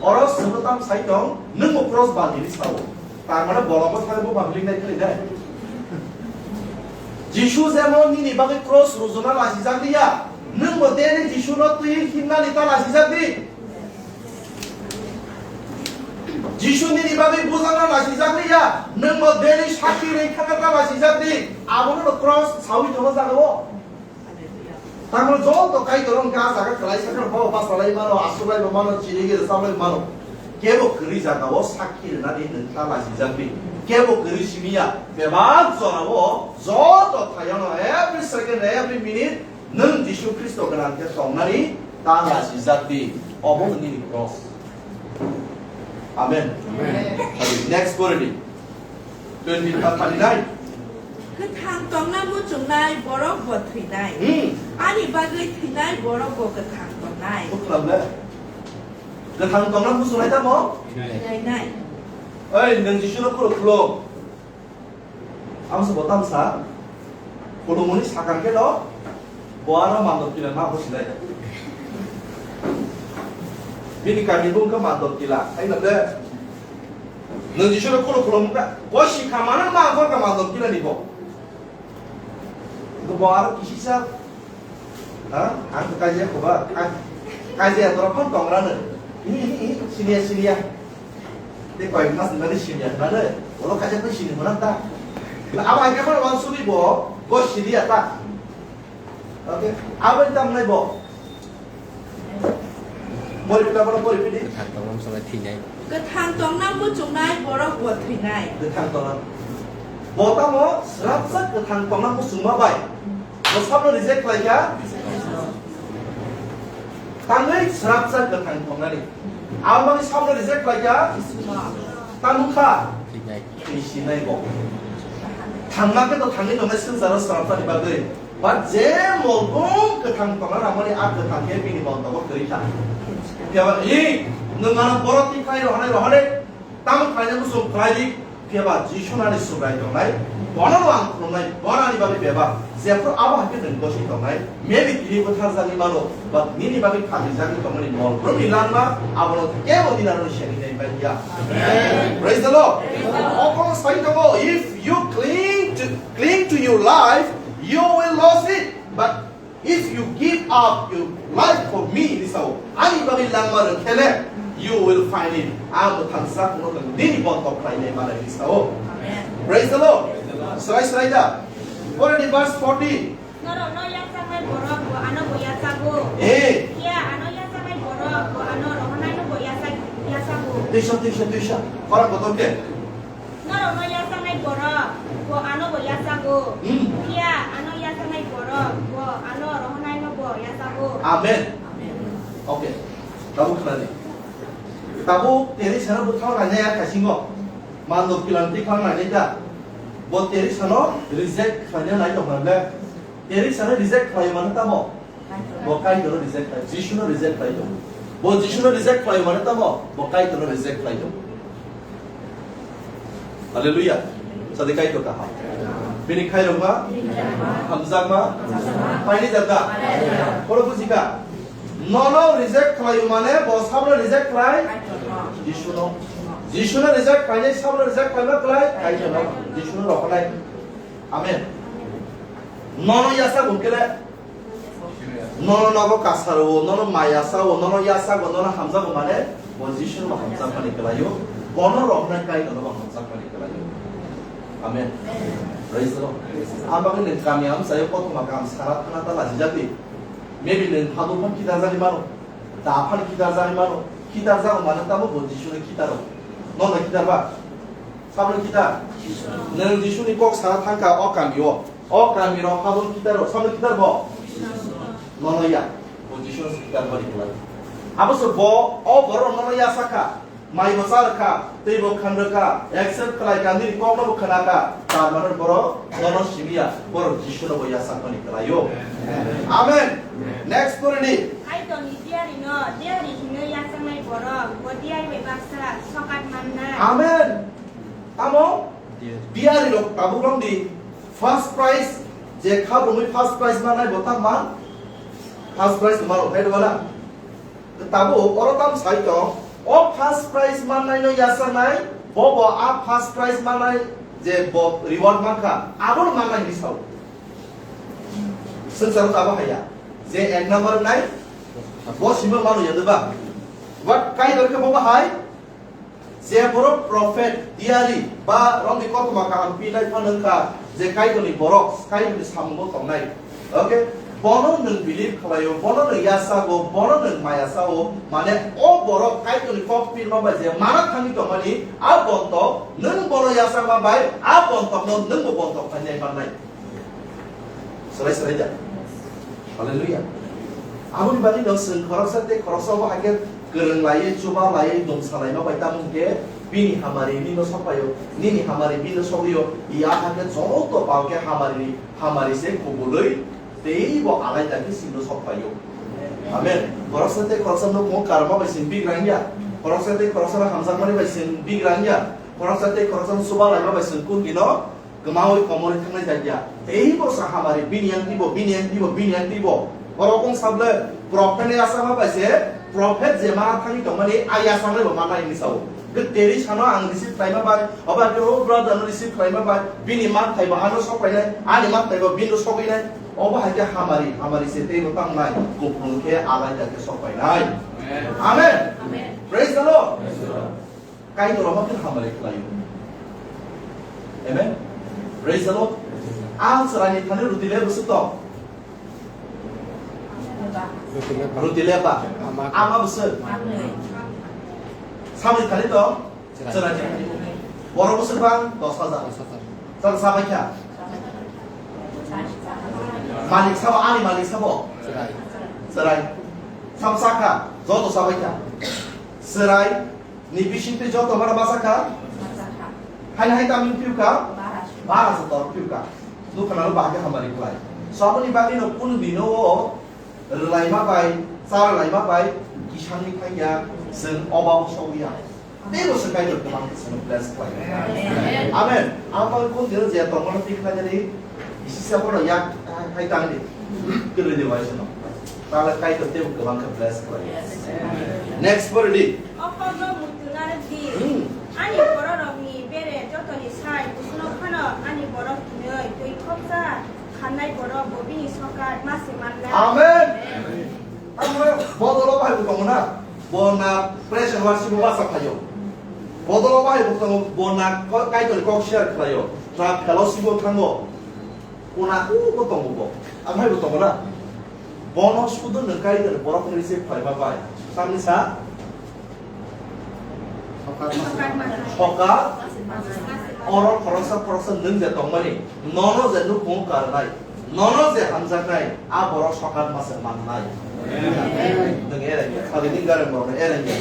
Oro swngno tam sai tong, nwng bo cross bal hini sao. Tar mane bolongo thangwi bo banglik nai khwlai nai. Jisu jemon nini bagwi cross rujuna lasijak liya, nwng bo daily Jisu no twi himnani ta lasijak di. Jisu nini bagwi bujana lasijak liya, nwng bo daily sakhi rwngthangna ta lasijak di, abono no cross sawi tongo jaga o. Tamoni joto Kaitor wngkha, ah jaga kwlai sakha bo basalai mano, asuklai bo mano, chirigwi rwchaplai mano. Kebo kwrwi jaga o sakhi rwnani nwng ta lasijak di. Kebo kwrwi simi ya, bebak jora o joto thayano every second, every minute nwng Jisu Khristo gwnang khe tongnani ta lasijak di. Obo nini cross. Amen. Amen. Next pore di. Twenty, thirty-nine. Kwthang tongna muchungnai borok bo thwinai. Hmm. Ani bagwi thwinai borok bo kwthang tongnai. Bo khwlangla. Kwthang tongna muchungnai tamo? Thwinai. Thwinai. Oi, nwng Jisuno khulum khulum. Amsa bo tamsa. Khulumuni sakang khe no. Bo ano mandor kila ma bo sinai. Bini kami bung khe mandor kila. Ai na de. Nwng Jisuno khulum khulum wngkha, bo sikha mano ma wngkha mandor kila ni bo. Bo aro kisisa, ha? Ang to kaijia khoba, ang kaijia tora phone tongrano. Hi, hi, hi, siniya, siniya. Tei koi mas nani siniya, nani. Olo kaijia koi sini mona ta. Abo hai khe mano wansugwi bo, bo siniya ta. Okay, abo ni tamo nai bo. Pori pita bono pori pidi. Kwthang tongna muchungnai thwinai. Kwthang tongna muchungnai borok bo thwinai. Kwthang tongna. Bo tamo srapsa kwthang tongna muchungma bai. Bo sabno reject khlai kha. Tangwi srapsa kwthang tongnani. Abo bagwi sabno reject khlai kha. Tamo kha. Thwinai. Thwi sinai bo. Thangma khe to thangwi tongnai swngcharo srapsani bagwi. Ba je molbung kwthang tongna nangmani a kwthang khe bini bontogo kwrwi kha. Phiya ba i nwng ano borok twi khlai rohonai rohonai tamo khlainai muchung khlai di. Phiya ba Jisu nani Subrai tongnai, bono no ang khulumnai, bono ani bagwi bebak. Jephru abo hai khe nwng gosoi tongnai, maybe tini bwtharjagwi mano, but nini bagwi khatijagwi tongmani mol brumni langma, abono kebo dinaroni sengwi nai bai ya. Amen. Praise the Lord. Praise the Lord. Okong sai tongo, if you cling to, cling to your life, you will lose it. But if you give up your life for me, ni sao, ani bagwi langma rwkhele, you will find it. Ang bo thangsa kuno nini bontok khlainai manai ni sao. Amen. Praise the Lord. Praise the Lord. Srai srai da. Pore di verse forty. Norokno yachaknai borok bo ano bo yachago. Eh. Phiya ano yachaknai borok bo ano rohornaino bo yachak-, yachago. Tuisa, tuisa, tuisa. Khorang kotor khe. Norokno yachaknai borok bo ano bo yachago. Hmm. Phiya ano yachaknai borok bo ano rohornaino bo yachago. Amen. Amen. Okay. Tabuk khnadi. Tabuk teri sana bwkhao nainai ya kaisingo. Mandor kilang twi khang nainai da. Bo Teresa no reject khlaina nai tong kha ble. Teresa no reject khlai mano tamo? Bo Kaitor no reject khlai, Jisu no reject khlai tong. Bo Jisu no reject khlai mano tamo? Bo Kaitor no reject khlai tong. Hallelujah. Sadi Kaitor kaham. Bini khairokma, hamjakma, paini jatga. Khoro bujika. Nono reject khlaio mane bo sabno reject khlai? Jisuno. Jisuno reject khlainai sabno reject khlaima khlai? Kaitorno. Jisuno rohornai. Amen. Nono yasa bunkele. Nono nogo kasaro, nono maya sao, nono yasago, nono hamjago mane bo Jisuno hamjakmani khlaio. Bono rohornai Kaitorno bo hamjakmani khlaio. Amen. Praise the Lord. Ang bagwi nwng kami amchaio kothoma kaham sana thangna ta lachijagwi. Maybe nwng habo phano khitarjagwi mano. Da phano khitarjagwi mano. Khitarjago mano tamo bo Jisuni khitaro. Nono khitarba? Saboni khitar? Nwng Jisuni kok sana thangkha o kamio. O kamirok haboni khitaro. Saboni khitar bo? Nono ya. Bo Jisuni khitar bari khlai. Abo se bo, o borok nono ya sakha. Mai bo cha rwkha, tei bo khan rwkha, accept khlai kha, nini kokno bo khna kha, tar mane borok nono simi ya, borok Jisu no bo yachakmani khlaio. Amen. Next pori di. Kaitorni diari no, diari hinwi yachaknai borok, bo diari bai baksa sokat mannai. Amen. Tamo? Diari rok tabuk rong di. First prize, je kha bumui first prize mannai bo tang man? First prize mano, khai rwla? Tabuk oro tam sai tong, o first prize mannai no yachaknai, bo bo a first prize mannai je bo reward mankha, abono mannai hinwi sao. Swngcharo tabuk haiya, je ek number nai, bo simi mano ya ba. But Kaitor khe bo bahai, je borok prophet, diari, ba rongni kothoma kaham pinai phano wngkha, je Kaitorni borok, Kaitorni samungo tongnai. Okay? Bono nwng believe khlaio, bono nwng yachago, bono nwng maya chao, mane o borok Kaitorni kok pirma bai je mana thangwi tongmani, a bontok nwng bono yachakma bai, a bontokno nwngbo bontok khlainai mannai. Swrai swrai da. Hallelujah. Aboni bagwi no chwng khoroksa tei khoroksa bo hai khe kwrwng laiwi, chuba laiwi, dum salaima bai tamo hwnkhe bini hamari bini no sokphaio, nini hamari bini no sokliyo, ya hai khe joto pal khe hamari, hamari se kubulwi tei bo alai da khe chwng no sokphaio. Amen. Khoroksa tei khoroksa no mo karma bai chwng bigrang ya. Khoroksa tei khoroksa no hamjakmani bai chwng bigrang ya. Khoroksa tei khoroksa no chuba laima bai chwng kun dino kwmaui komorwi thangnai jakya. Tei bo sa hamari bini yang tibo, bini yang tibo, bini yang tibo. Borok wng sable prophet ni asama bai se prophet je ma thangwi tongmani a yasang bo manai hinwi sao. Ke teri sano ang receive khlaima bai, oba ke o brother no receive khlaima bai, bini man thai bo ano sok painai, ani man thai bo bini sok painai. Obo hai ke hamari, hamari se tei bo tang nai, kuplung khe alai da khe sok painai. Amen. Amen. Praise the Lord. Kaitor omo khe hamari khlaio. Amen. Praise the Lord. Ang chwraini thani ruti le bwswk tong. Ruti lepa. Ruti lepa. Ama. Ama bwswk. Ama. Samni thani tong. Chwrai. Chwrai. Borok bwswk bang dos hajar. Dos hajar. Chwng sabai kha. Malik sabo, ani malik sabo. Chwrai. Chwrai. Sam sakha. Joto sabai kha. Chwrai. Ni bisingtwi joto mano masa kha? Masa kha. Haino hai tamni phiyok kha? Bara se. Bara se tor phiyok kha. Nukha nalo bahai khe hamari khlai. So aboni bagwi no kunu dino o rwlaima bai, cha rwlaima bai, kisangni thangya, chwng oba o sogya. Teibo se Kaitor kwbang khe chwngno bless khlai. Amen. Amen. Ang bagwi kunu dino je tongmano thik khlai nani, Isisa bono yak hai tangdi. Kwrwi di waisa no. Tala Kaitor teibo kwbang khe bless khlai. Next pori di. O kokno muitu narwk di. Hmm. Ani bororokni bere jotoni sai kusuno phano ani borok hinwi twi khoksa khamnai borok bo bini sokat ma se mannai. Amen. Amen. Bodolo bahai bo tongo na. Bo na praise and worship o basa khlaio. Bodolo bahai bo tongo, bo na ko-, Kaitor kok share khlaio. Na fellowship o thango. Kuna u bo tongo bo. Amhai bo tongo na. Bono sudu nwng Kaitor borok ni se phaima bai. Samni sa? Sokat. Oro khoroksa khoroksa nwng je tongmani. Nono je nukung karnai. Nono je hamjaknai. A borok sokat masa mannai. Nwng ereng ya. Sadi ni gareng borok ereng ya.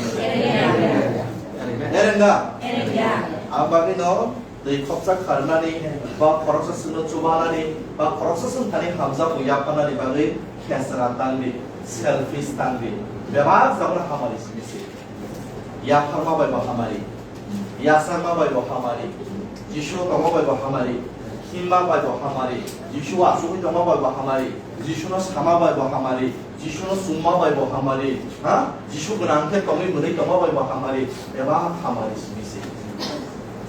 Ereng da? Ang bagwi no. Twi khopsa kharnani, ba khoroksa chwngno chubanani, ba khoroksa chwng thani hamjakmung yapharnani bagwi khesra tangdi, selfish tangdi. Bebak jaga hamari simi se. Yapharma bai bo hamari, yachakma bai bo hamari, Jisu tongma bai bo hamari, himma bai bo hamari, Jisu achugwi tongma bai bo hamari, Jisuno sama bai bo hamari, Jisuno chumma bai bo hamari, ha? Jisu gwnang khe tongwi mwnwi tongma bai bo hamari, eba hamari simi se.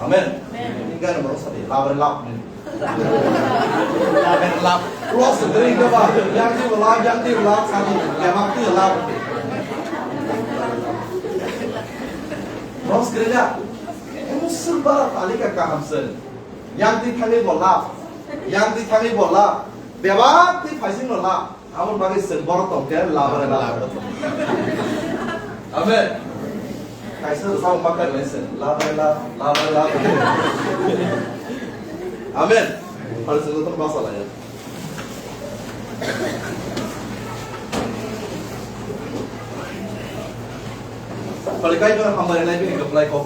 Amen. Amen. Hingke ano borok sadi, love and love ni. Love and love. Cross drink ba, yang di love, yang di love, sadi, yang di love. Cross kere ya. Emo sumba talika kaham sen. Yang di thani bo love. Yang di thani bo love. Bebak di phaising no love. Aboni bagwi chwng borok tong khe love and love. Amen. Kaisa rwchapmung ma kailaising, love and love, love and love. Amen. Phari chwng jotono bachalaiya. Phari Kaitor hambai nai bini kwplai kok.